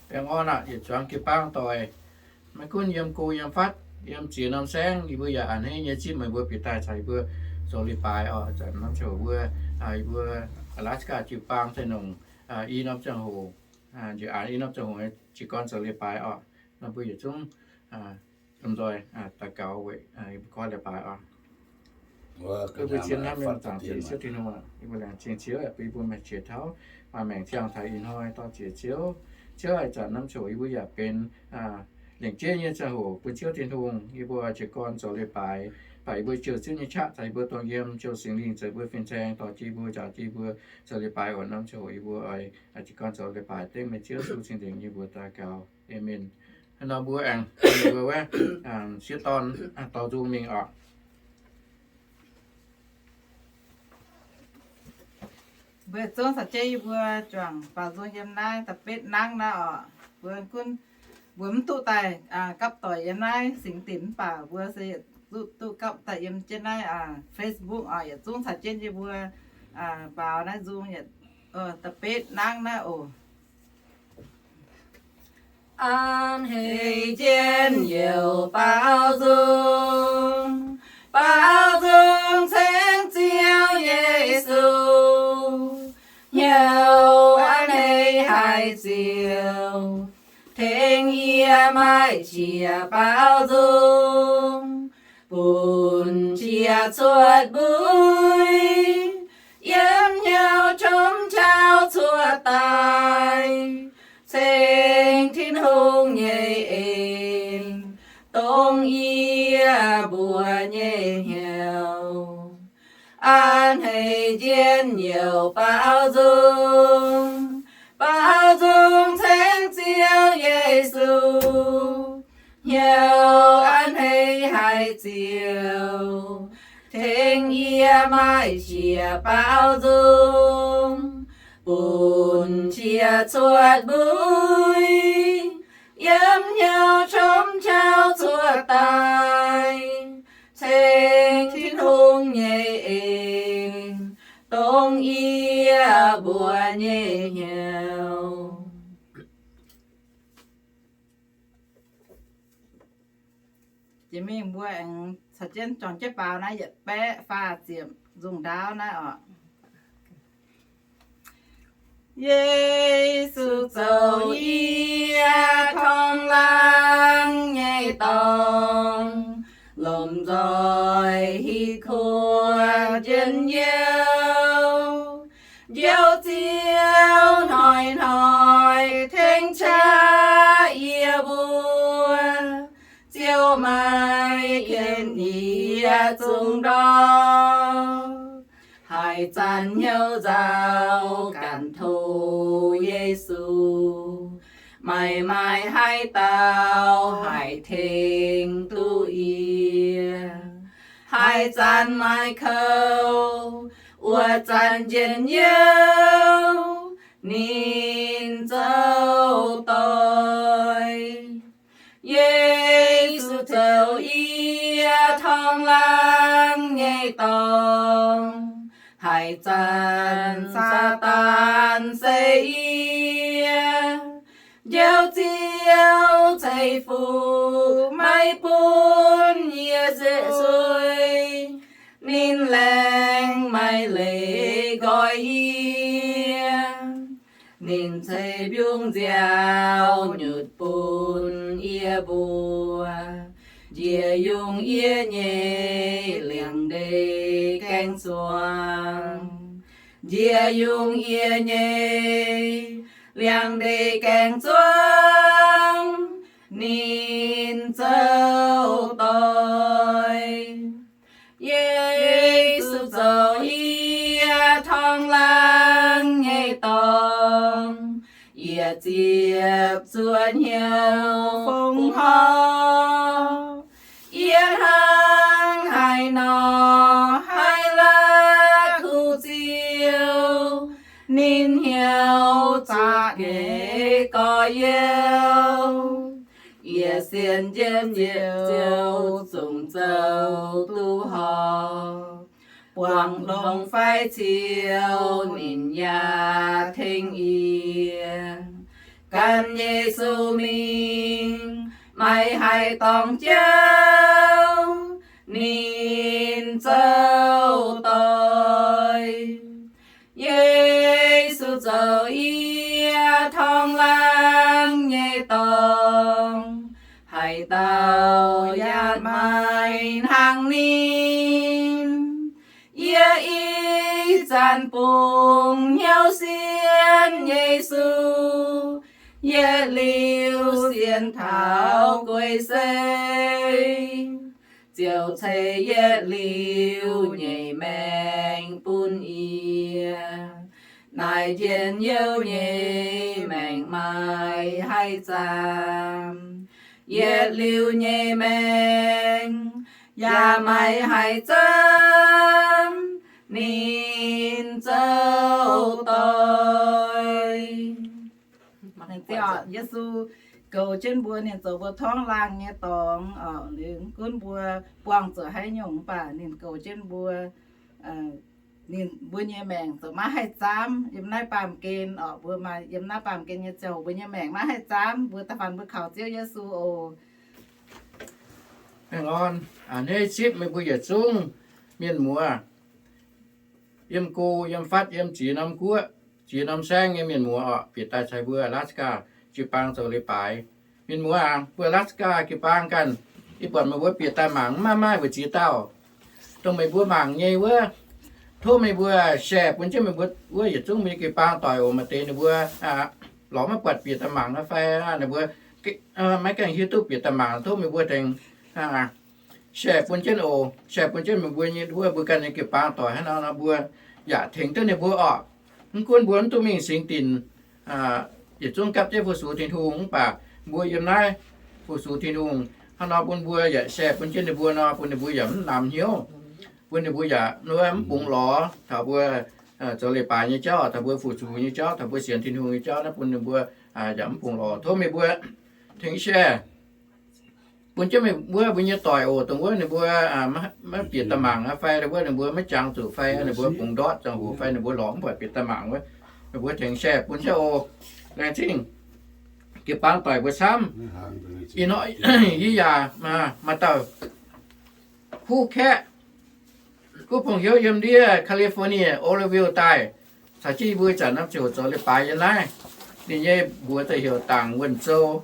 Baengh orn aqv, yietc zuangx jiu-baang doic, maiv gunv yiem go yiem fatv, yiem ziex norm saengv, yie mbuo yaac a'hneiv nyei zipv meih mbuo bieqc daaih caux yie mbuo zoux leiz-baaix oc. Zanc norm ziangh hoc mbuo, yie mbuo Alaska jiu-baang se nongc i norm ziangh hoc, njiec aanx i norm ziangh hoc jiez gorn zoux leiz-baaix oc. Nor mbuo yietc zungv lomh nzoih daux gaux weic yie mbuo gorngv leiz-baaix oc. Mbuo zien hnamv mienh zaangc Ziouv Tin-Hungh, yie mbuo laengz zingh Ziouv bun yie mbuo maaih qiex tauv, maaih maengc ziangh taux ih hnoi dorh jiex Ziouv. Ziouv aac, zanc norm ziangh hoc yie mbuo yaac benx lengc jeiv nyei ziangh hoc bun Ziouv Tin-Hungh, yie mbuo jiez gorn zoux leiz-baaix, baac yie mbuo jouh Ziouv nyei qaqv caux yie mbuo dongh yiem, jouh Singx Lingh zoux yie mbuo fin-saeng, dorh jienv yie mbuo, nzaangc jienv yie mbuo zoux leiz-baaix oc. Norm ziangh hoc yie mbuo oix jiez gorn zoux leiz-baaix dengv meih Ziouv Yesu cing-nzengc yie mbuo daux gaux. Aamen. Hnangv nor mbuo aengx, mbuo wuov sieqv dorn dorh nzung mingh oc. Mbuo zungv caux jienv yie mbuo juangc baaux nzung yiem naaiv da'betv nangv naaiv oc. Mbuo gunv mbuo mv duqv daaih gapv doic yiem naaiv singx dinc mv baac mbuo se duqv gapv daaih yiem jienv naaiv Facebook oc. Yietc zungv caux jienv yie mbuo baaux naaiv nzung da'betv nangv naaiv oc. An hei jienv youc baaux nzung, baaux nzung ceng Ziouv Yesu. Hnyouv an hei haiz ziouc tengx yie maaih qiex baaux nzung, bun qiex cuotv mbuo yiem hnyouv qomv qauv cuotv daaih, ceng Tin-Hungh nyei en dongh yie mbuo nyei hnyouv. An hei jienv youc baaux nzung, baaux nzung ceng Ziouv Yesu. Hnyouv an hei haiz ziouc tengx yie maaih qiex baaux nzung, bun qiex cuotv mbuo yiem hnyouv qomv qauv cuotv daaih, ceng Tin-Hungh nyei en dongh yie mbuo nyei hnyouv. Jiex mingh mbuo aengx caux jienv juangc jienv baaux naaiv yietc baeqv faah ziepc nzung ndaauv naaiv oc. Yesu zoux yie torngv laangz nyei dorngx, lomh nzoih hiuv kuonx njien-youh. Njoux Ziouv hnoi-hnoi tengx qaqv yie mbuo, Ziouv maiv qiemx yie zungv ndortv. Haaix zanc hnyouv nzauh ganh tov Yesu, meih maaih haaix dauh haih tengx duqv yie? Haaix zanc maaih kouv, wuov zanc njien-youh ninh zoux doic. Yesu zoux yie torngv laangz nyei dorngx, haaix zanc Saadaan se yie. Njoux Ziouv ceix fuqv maiv bun yie nzuih, ninh laengz maaih leiz nqoi yie. Ninh ceix mbiungc nziaaux nyutc bun yie mbuo, njiec yungz yie nyei liangx-ndeic gaeng zuangx. Njiec yungz yie nyei liangx-ndeic gaeng zuangx, ninh zoux doic. Yesu zoux yie torngv laangz nyei dorngx, yie ziepc zuoqv hnyouv fongc horc. Yie hnangv haaix nor haih la'kuqv Ziouv, ninh hnyouv zaqc nyeic gorx-youz. Yie sienx jienv Ziouv zungv zoux duqv horpc, buangh longx fai ciouv ninh yaac tengx yie. Gan Yesu mingh, maiv haih dorngc jauv ninh zoux doic. Yesu zoux yie torngv laangh nyei dorngx, haaix dauh yaac maiv hnangv ninh. Yie ih zanc bungx hnyouv sienx Yesu, yietc liuz sienx taux guei sei, ziouc ceix yietc liuz nyei maengc bun yie. Naaiv njien-youh nyei maengc maiv haih zaamc, yietc liuz nyei maengc yaac maiv haih zaamc, ninh zoux doic. Yesu goux jienv mbuo, ninh zoux mbuo torngv laangh nyei dorngx, liuz gunv mbuo buangh zuqc haaix nyungc, mv baac ninh goux jienv mbuo, ninh, mbuo nyei maengc zoux maiv haih zaamv yiem naaiv baamh gen oc. Mbuo maaih yiem naaiv baamh gen nyei ziangh hoc mbuo nyei maengc maiv haih zaamv, mbuo da'faanh mbuo kaux Ziouv Yesu oc. Hnangv naaiv zipv meih mbuo yietc zungv mienh muoz, yiem go, yiem fatv, yiem ziex norm guoqv, ziex norm saengv nyei mienh muoz oc, bieqc daaih caux mbuo Alaska jiu-baang zoux leiz-baaix. Mienh muoz aah, mbuo Alaska jiu-baang ganh, yie buatc meih mbuo bieqc daaih mangc maiv maaih mbu'ziex dauh dongh meih mbuo mangc nyei wuov. Tov meih mbuo share bun jienv meih mbuo wuov yietc zungv mbuo nyei jiu-baang doic oc. Maaih deix ninh mbuo lorz maiv buatc bieqc daaih mangc fai ninh mbuo maiv gaengh hiuv duqv bieqc daaih mangc, tov meih mbuo tengx share bun jienv oc. Share bun jienv meih mbuo nyei wuov, mbuo ganh nyei jiu-baang doic hnangv nor nor, mbuo yaac tengx duqv ninh mbuo oc. Mv gunv mbuo mv duqv mingh singx dinc, yietc zungv gapv jienv fu-sux Tin-Hungh, mv baac mbuo yiem naaiv fu-sux Tin-Hungh hnangv nor, bun mbuo yaac share bun jienv ninh mbuo nor, bun ninh mbuo yaac mv namx hnyouv, bun ninh mbuo yaac mv bungx lorz taux mbuo zoux leiz-baaix nyei jauv, taux mbuo fu-sux nyei jauv, taux mbuo sienx Tin-Hungh nyei jauv naaiv, bun ninh mbuo yaac mv bungx lorz. Tov meih mbuo tengx share bun jienv meih mbuo, mbuo nyei doic oc, dongh wuov ninh mbuo maiv bieqc daaih mangc fai wuov ninh mbuo maiv jangx zuqc fai ninh mbuo bungx ndortv ziangh hoc fai ninh mbuo lorz mv buatc bieqc daaih mangc wuov, meih mbuo tengx share bun jienv oc. Laengz zingh jiu-baang doic mbuo camv. Ih hnoi yie yaac maaih dauh kuv kaeqv, kuv pong hnyouv yiem ndiev California, Oroville daaih, caux jienv yie mbuo ih zanc norm ziouc zoux leiz-baaix yiem naaiv. Ninh nyei mbuox daaih heuc Dangc Wuonh Zou,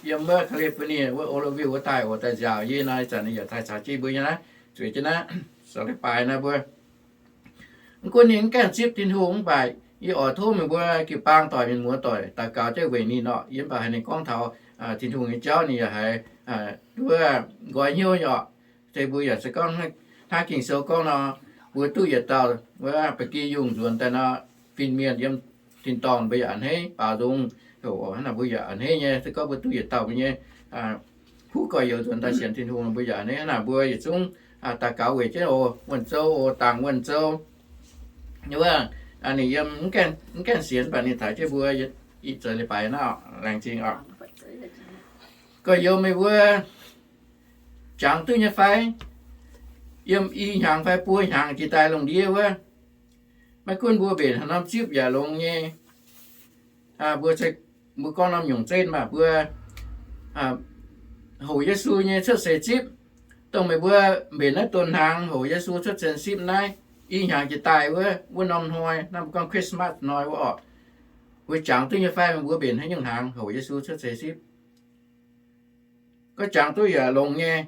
yiem wuov California wuov Oroville wuov daaih oc, daaih nziaauc yie nor, ih zanc ninh yaac daaih caux jienv yie mbuo yiem naaiv zueiz jienv naaiv zoux leiz-baaix naaiv mbuo. Mv gunv ninh mv gaengh zipv Tin-Hungh mv baac yie oix tov meih mbuo jiu-baang doic, mienh muoz doic, daux gaux jienv weic ninh oc. Yie mv baac haiz ninh gorngv taux Tin-Hungh nyei jauv, ninh yaac haiz wuov nqoi hnyouv nyei oc. Se mbuo yaac se gorngv hnangv Ging-Sou gorngv nor, mbuo duqv yietc dauh wuov ba'gi yungh nzuonx daaih nor, fin-mienh yiem tin-dorngh mbuo yaac a'hneiv, baaux nzung, hnangv naaic mbuo yaac a'hneiv nyei. Se gorngv mbuo duqv yietc dauh mbuo nyei kuv gorx-youz nzuonx daaih sienx Tin-Hungh, mbuo yaac a'hneiv. Hnangv naaic mbuo yietc zungv daux gaux weic jienv oc, Wuonh Zou oc, Dangc Wuonh Zou. Wuov, ninh yiem mv gaengh sienx, mv baac ninh taux jienv mbuo ih zanc leiz-baaix naaiv, laengz zingh oc. Gorx-youz meih mbuo jangx duqv nyei fai? Yiem i hnyangx fai buo hnyangx jiex daaih lungh ndiev wuov, maiv gunv mbuo mbenc haaix norm zipv yaac longx nyei. Mbuo, mbuo gorngv norm nyungc zeiv maah, mbuo hoqc Yesu nyei cuotv seix zipv. Dongh meih mbuo mbenc naaiv donx hnaangx hoqc Yesu cuotv seix zipv naaiv, i hnyangx jiex daaih wuov, wuov norm hnoi, naaiv mbuo gorngv Christmas hnoi wuov oc, mbuo jangx duqv nyei fai? Meih mbuo mbenc haaix nyungc hnaangx hoqc Yesu cuotv seix zipv? Gorngv jangx duqv yaac longx nyei,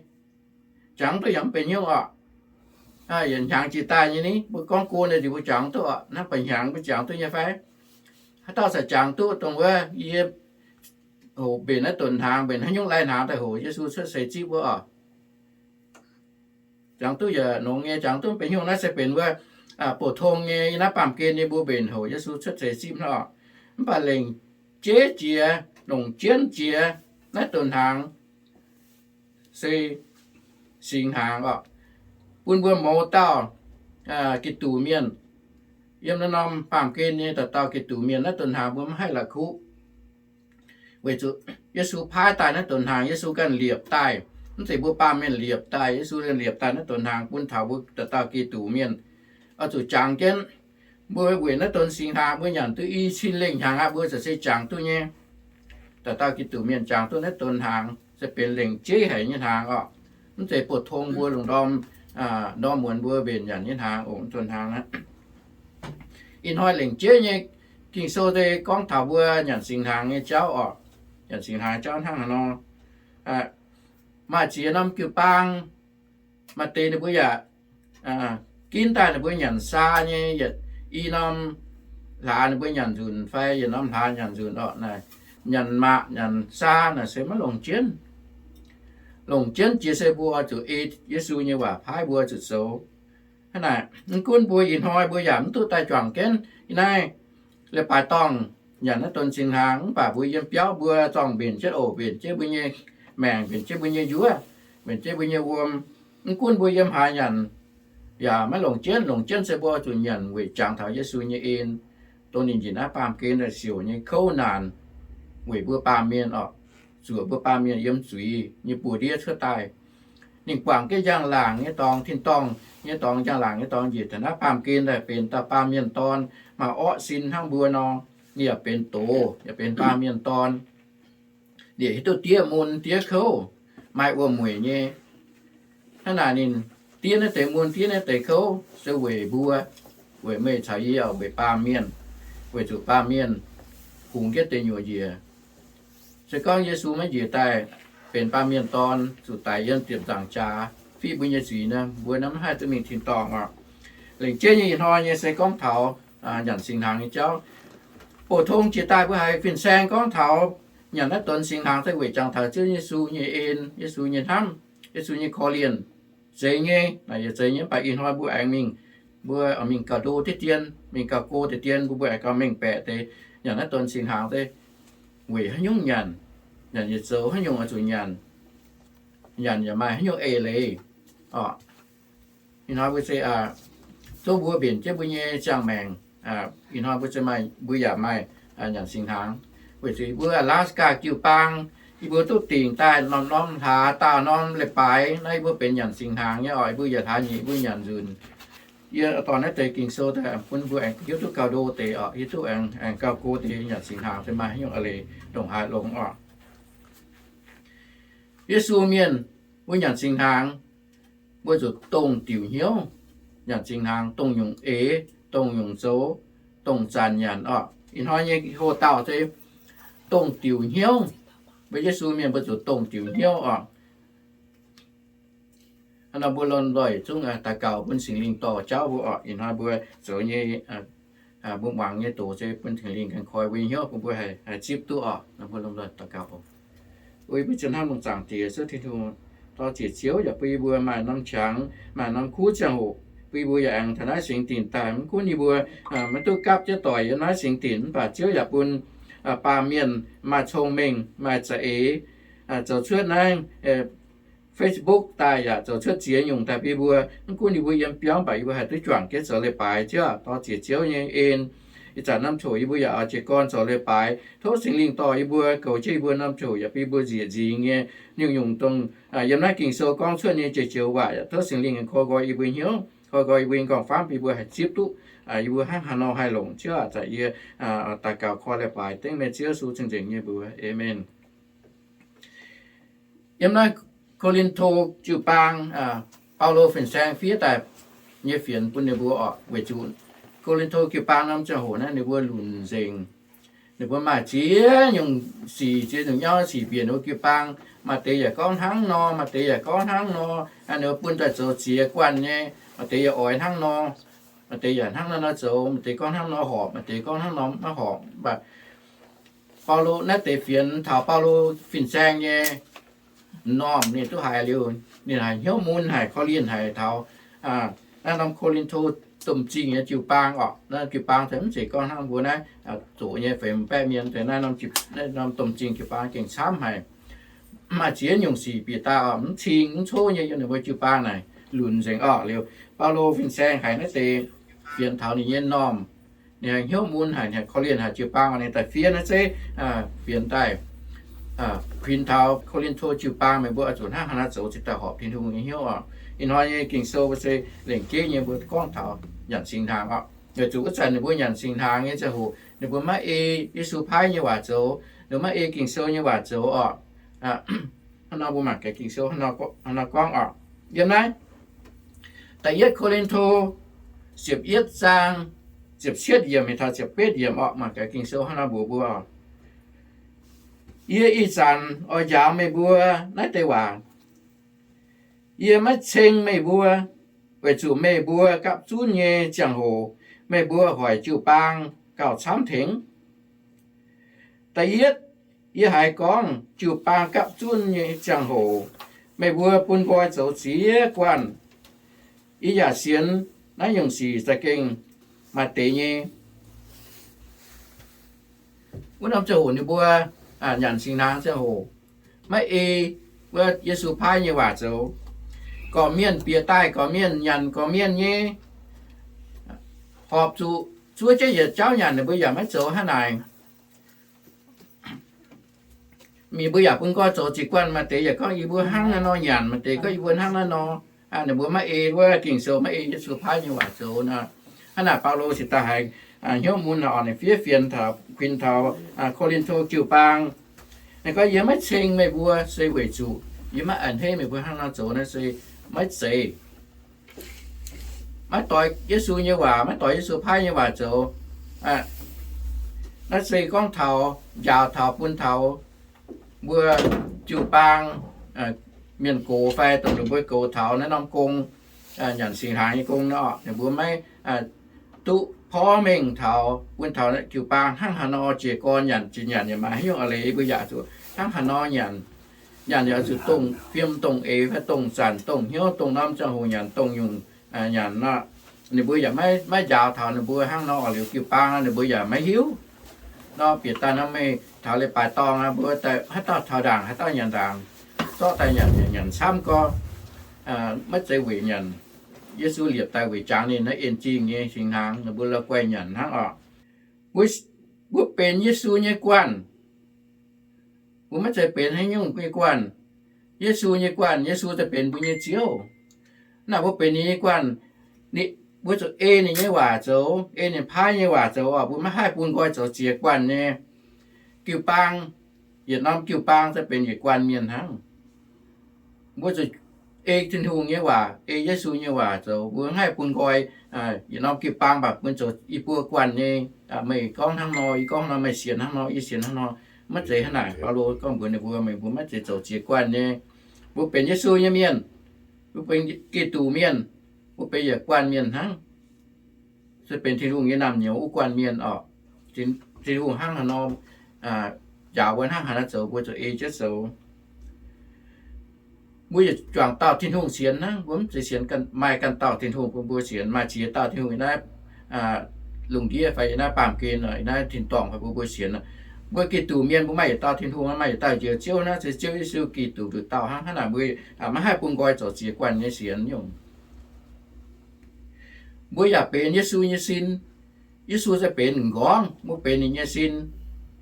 jangx duqv yaac mv benx haaix nyungc oc. Yietc hnyangx jiex daaih nyei ni, mbuo gorngv go naaic nzunc mbuo jangx duqv oc. Naaiv ba'hnyangx mbuo jangx duqv nyei fai? Haaix dauh caux jangx duqv dongh wuov yie hoqc mbenc naaiv donx hnaangx, mbenc haaix nyungc lai hnaangx daaih hoqc Yesu cuotv seix zipv wuov oc? Jangx duqv yaac longx nyei, jangx duqv mv benx haaix nyungc. Naaiv se benx wuov bouc tong nyei, yiem naaiv baamh gen nyei mbuo mbenc hoqc Yesu cuotv seix zipv hnangv oc. Mv baac lengc jeiv jiex, longc jienv jiex naaiv donx hnaangx se singx hnaangx oc. Bun mbuo mouz dauh Giduc mienh, yiem naaiv norm baamh gen nyei dauh dauh Giduc mienh, naaiv donx hnaangx mbuo maiv haih la'kuqv. Weic zuqc Yesu paaiv daaih naaiv donx hnaangx, Yesu ganh liepc daaih. Mv zeiz mbuo baamh mienh liepc daaih, Yesu ganh liepc daaih naaiv donx hnaangx bun taux mbuo dauh dauh Giduc mienh. Oix zuqc jangx jienv. Mbuo weic naaiv donx singx hnaangx mbuo nyanc duqv i cin lengh hnyangx aqv, mbuo za'gengh jangx duqv nyei. dauh dauh Giduc mienh jangx duqv naaiv donx hnaangx se benx lengc jeiv haic nyei hnaangx oc. Mv zeiz buoz-tong mbuo lungh ndorm, ndorm muonz mbuo mbenc nyanc nyei hnaangx oc, donx hnaangx aqv. Ih hnoi lengc jeiv nyei Ging-Sou se gorngv taux mbuo nyanc singx hnaangx nyei jauv oc. Nyanc singx hnaangx jauv hnangv haaix nor, maaih ziex norm jiu-baang, maaih deix ninh mbuo yaac ginv daaih ninh mbuo nyanc saa nyei, yietc i norm hlaax ninh mbuo nyanc nzunc fai yietc norm hlaax nyanc nzunc oc. Naaic nyanc maac nyanc saa naaic se maiv longc jienv. Longc jienv jiex se mbuo zuqc ei Yesu nyei waac paaiv mbuo zuqc zoux. Hnangv naaic, mv gunv mbuo ih hnoi mbuo yaac mv duqv daaih juangc jienv naaiv leiz-baaix dorngh nyanc naaiv donx singx hnaangx, mv baac mbuo yiem biauv mbuo zorngh mbenc jienv oc, mbenc jienv mbuo nyei maengc, mbenc jienv mbuo nyei njuov, mbenc jienv mbuo nyei wuom. Mv gunv mbuo yiem haaix nyanc, yaac maiv longc jienv. Longc jienv se mbuo zuqc nyanc weic jangx taux Yesu nyei en, dongh ninh njiec naaiv baamh gen daaih siouc nyei kouv naanc, weic mbuo baamh mienh oc, zuoqc mbuo baamh mienh yiem zuiz nyei buoz-ndiev cuotv daaih. Ninh guangc jienv njang-laangc nyei dorngx, tin-dorngh nyei dorngx, njang-laangc nyei dorngx njiec taux naaiv baamh gen daaih benx dauh baamh mienh dorn, maaih orqv sin hnangv mbuo nor. Ninh yaac benx doz, yaac benx baamh mienh dorn, liec hiuv duqv diev mun diev kouv, maaih wuom-mueic nyei. Hnangv naaic ninh diev naaiv deix mun diev naaiv deix kouv se weic mbuo, weic meih caux yie, weic baamh mienh, weic zuqc baamh mienh hungx jienv deic nyuoqc njiec. Se gorngv Yesu maiv njiec daaih benx baamh mienh dorn zuqc daic yiem ziepc nzaangc jaax fiqv mbuo nyei zuiz nor, mbuo naaiv maiv haih duqv mingh tin-dorngh oc. Lengc jeiv nyei ih hnoi nyei se gorngv taux nyanc singx hnaangx nyei jauv. Bouc tong jiex daaih mbuo haiz fin-saeng gorngv taux nyanc naaiv donx singx hnaangx se weic jangx taux Ziouv Yesu nyei en, Yesu nyei hnamv, Yesu nyei korv-lienh. Zeiz nyei, naaic yietc zeiz nyei, mv baac ih hnoi mbuo aengx mingh, mbuo mingh gauh ndo deix dien, mingh gauh go deix dien, mbuo mbuo aengx gauh mengh baeqc deix nyanc naaiv donx singx hnaangx se weic haaix nyungc nyanc, nyanc yietc zoux haaix nyungc oix zuqc nyanc, nyanc yaac maaih haaix nyungc eix leiz oc. Ih hnoi mbuo se zouv mbuo mbenc jienv mbuo nyei ziangh maengc. Ih hnoi mbuo se maaih, mbuo yaac maaih nyanc singx hnaangx. Weic zuqc yie mbuo Alaska jiu-baang, yie mbuo duqv dingc daaih norm-norm hlaax daauh norm leiz-baaix naaiv yie mbuo benx nyanc singx hnaangx nyei oc. Yie mbuo yietc hlaax nyeic yie mbuo nyanc nzunc. Yie dorh naaiv deix Ging-Sou daaih bun mbuo aengx hiuv duqv gauh ndo deix oc, hiuv duqv aengx gauh go deix nyanc singx hnaangx se maaih haaix nyungc eix leiz ndongc haaix longx oc. Yesu mienh mbuo nyanc singx hnaangx, mbuo zuqc dongh diuc hnyouv nyanc singx hnaangx, dongh nyungc eix, dongh nyungc zoux, dongh zanc nyanc oc. Ih hnoi nyei hoc-dauh se dongh diuc hnyouv. Mbuo Yesu mienh mbuo zuqc dongh diuc hnyouv oc. Hnangv nor mbuo lomh nzoih zungv daux gaux bun Singx Lingh dorh jauv mbuo oc. Ih hnoi mbuo zoux nyei, mbuo muangx nyei doz se bun Singx Lingh ganh koi mbuo nyei hnyouv, bun mbuo haih zipv duqv oc. Mbuo lomh nzoih daux gaux. Ov, yie mbuo zien hnamv lungh zaangc Diex Ziouv Tin-Hungh, dor-ziec Ziouv yaac bun yie mbuo maaih norm qangx, maaih norm kuv ziangh hoc, bun yie mbuo yaac aengx taux naaiv singx dinc daaih. Mv gunv yie mbuo maiv duqv gapv jienv doic yiem naaiv singx dinc, mv baac Ziouv yaac bun baamh mienh maaih cong-mengh, maaih za'eix, zoux cuotv naaiv Facebook daaih yaac zoux cuotv ziex nyungc daaih bun yie mbuo. Mv gunv yie mbuo yiem biauv, mv baac yie mbuo haih duqv juangc jienv zoux leiz-baaix. Ziouv, dor-ziec Ziouv nyei en. Ih zanc norm coc yie mbuo yaac oix jiez gorn zoux leiz-baaix. Tov Singx Lingh dorh yie mbuo, goux jienv yie mbuo norm coc, yaac bun yie mbuo nzieqc nzingx nyei nyungc-nyungc dongh yiem naaiv Ging-Sou gorngv cuotv nyei jiex joux waac. Yaac tov Singx Lingh aengx koi nqoi yie mbuo hnyouv, koi nqoi yie mbuo nyei nqorngv-famv, bun yie mbuo haih zipv duqv yie mbuo hnangv haaix nor haih longc. Ziouv aac, zanc yie daux gaux koi leiz-baaix dengv meih Ziouv Yesu cing-nzengc nyei mbuox. Aamen. Yiem naaiv Ko^lin^to jiu-baang, Baulo fin-saeng fiev daaih nyei fienx bun ninh mbuo oc. Weic zuqc Ko^lin^to jiu-baang norm ziangh hoc naaiv ninh mbuo lunc nzengc. Ninh mbuo maaih ziex nyungc sic, ziex nyungc nyauv sic bieqc ninh mbuo jiu-baang. Maaih deix yaac gorngv hnangv nor, maaih deix yaac gorngv hnangv nor. Ninh mbuo bun daaih zoux ziex guanh nyei. Maaih deix yaac oix hnangv nor, maaih deix yaac hnangv naaiv nor zoux, maaih deix gorngv hnangv nor horpc, maaih deix gorngv hnangv nor maiv horpc. Mv baac Baulo naaiv deix fienx taux Baulo fin-saeng nyei normh ninh duqv haiz liuz, ninh haiz hnyouv mun haic, korv-lienh haic taux naaiv norm Ko^lin^to domh zingh nyei jiu-baang oc. Naaiv jiu-baang se mv zeiz gorngv hnangv mbuo naaiv zoqc nyei feix baeqv mienh, naaiv norm, naaiv norm domh zingh jiu-baang gengh camv haic. Maaih ziex nyungc sic bieqc daaih oc, mv cing mv coqv nyei yiem ninh mbuo jiu-baang naaic lunc nzengc oc. Liuz Baulo fin-saeng haiz naaiv deix fienx taux ninh nyei normh, ninh haiz hnyouv mun haic, ninh korv-lienh haic jiu-baang oc, ninh daaih fiev naaiv zeiv fienx daaih kuinx taux Ko^lin^to jiu-baang, meih mbuo oix zuqc hnangv haaix nor zoux cingx daaih horpc Tin-Hungh nyei hnyouv oc. Ih hnoi nyei Ging-Sou mbuo se lengc jeiv nyei mbuo gorngv taux nyanc singx hnaangx oc. Weic zuqc wuov zanc ninh mbuo nyanc singx hnaangx nyei ziangh hoc ninh mbuo maiv ei Yesu paaiv nyei waac zoux, ninh mbuo maiv ei Ging-Sou nyei waac zoux orqc. Hnangv nor mbuo mangc gaax Ging-Sou hnangv nor gorngv orqc. Yiem naaiv da'yietv Ko^lin^to ziepc yietv zaang ziepc cietv yiemc mingh taux ziepc betv yiemc orqc, mangc gaax Ging-Sou hnangv nor mbuox mbuo orqc. Yie ih zanc oix njaaux meih mbuo naaiv deix waac. Yie maiv ceng meih mbuo, weic zuqc meih mbuo gapv zunv nyei ziangh hoc meih mbuo hoic jiu-baang gauh camv tengx. Da'yietv, yie haiz gorngv jiu-baang gapv zunv nyei ziangh hoc meih mbuo bun nqoi zoux ziex guanh. Yie yaac sienx naaiv nyungc sic za'gengh maaih deix nyei. Wuov norm ziangh hoc ninh mbuo nyanc singx hnaangx ziangh hoc maiv ei wuov Yesu paaiv nyei waac zoux. Gorqv-mienh bieqc daaih, gorqv-mienh nyanc gorqv-mienh nyei, horpc zuqc zuov jienv yietc jauv nyanc, ninh mbuo yaac maiv zoux hnangv naaic. Mienh mbuo yaac bun nqoi zoux ziex guanh, maaih deix yaac gorngv yie mbuo hnangv naaiv nor nyanc, maaih deix gorngv yie mbuo hnangv naaiv nor. Ninh mbuo maiv ei wuov Ging-Sou, maiv ei Yesu paaiv nyei waac zoux nor. Hnangv naaic Baulo cingx daaih haiz hnyouv mun orqc, ninh fiev fienx taux, kuinx taux Ko^lin^to jiu-baang. Ninh gorngv, yie maiv ceng meih mbuo se weic zuqc yie maiv a'hneiv meih mbuo hnangv nor zoux naaiv se maiv zeiz, maiv doix Yesu nyei waac, maiv doix Yesu paaiv nyei waac zoux. Naaiv se gorngv taux njaaux taux bun taux mbuo jiu-baang mienh gox fai dongh ninh mbuo goux taux naaiv norm gong, nyanc singx hnaangx nyei gong nor, ninh mbuo maiv duqv porv mengh taux bun taux jiu-baang hnangv haaix nor jiez gorn nyanc, jiex nyanc yaac maaih haaix nyungc a'leiz mbuo yaac zuqc hnangv haaix nor nyanc. Nyanc yaac zuqc dongh fiem dongh eix fai dongh zanc dongh hnyouv dongh norm ziangh hoc nyanc dongh nyungc nyanc nor. Ninh mbuo yaac maiv njaaux taux ninh mbuo hnangv nor, liuz jiu-baang ninh mbuo yaac maiv hiuv. Nor bieqc daaih nor meih taux leiz-baaix dorngh mbuo haaix dauh taux ndaangc haaix dauh nyanc ndaangc, zorqv daaih nyanc, nyanc camv gorx, maiv zeiz weic nyanc. Yesu liepc daaih weic jangx ninh naaiv en-zingh nyei singx hnaangx, ninh mbuo la'guaih nyanc hnangv orqc. Mbuo benx Yesu nyei guanh. Mbuo maiv zeiz benx haaix nyungc nyei guanh. Yesu nyei guanh, Yesu daaih benx mbuo nyei Ziouv. Naaiv mbuo benx ninh nyei guanh, mbuo zuqc ei ninh nyei waac zoux, ei ninh paaiv nyei waac zoux orqc. Mbuo maiv haih bun nqoi zoux ziex guanh nyei. Jiu-baang, yietc norm jiu-baang se benx yietc guanh mienh hnangv. Mbuo zuqc ei Tin-Hungh nyei waac, ei Yesu nyei waac zoux. Mbuo maiv haih bun nqoi yietc norm jiu-baang mv baac bun zoux i buo guanh nyei. Meih gorngv hnangv nor, yie gorngv nor, meih sienx hnangv nor, yie sienx hnangv nor. Maiv zeiz hnangv naaic. Baulo gorngv mbuox ninh mbuo, meih mbuo maiv zeiz zoux ziex guanh nyei. Mbuo benx Yesu nyei mienh, mbuo benx Giduc mienh, mbuo benx yietc guanh mienh hnangv. Se benx Tin-Hungh nyei naamh nyouz wuov guanh mienh orqc. Tin-Hungh hnangv haaix nor njaaux mbuo, hnangv haaix nor zoux, mbuo zuqc ei jienv zoux. Mbuo yietc juangc dauh Tin-Hungh sienx hnangv. Mbuo mv zeiz sienx maaih ganh dauh Tin-Hungh bun mbuo sienx, maaih ziex dauh Tin-Hungh yiem naaiv lungh ndiev fai yiem naaiv baamh gen, yiem naaiv tin-dorngh fai bun mbuo sienx. Mbuo Giduc mienh mbuo maaih yietc dauh Tin-Hungh, maaih yietc dauh Njoux Ziouv, naaiv se Ziouv Yesu Giduc nduqc dauh hnangv. Hnangv naaic mbuo maiv haih bun nqoi zoux ziex guanh nyei sienx nyungc. Mbuo yaac benx Yesu nyei sin. Yesu se benx m'nqorngv, mbuo benx ninh nyei sin.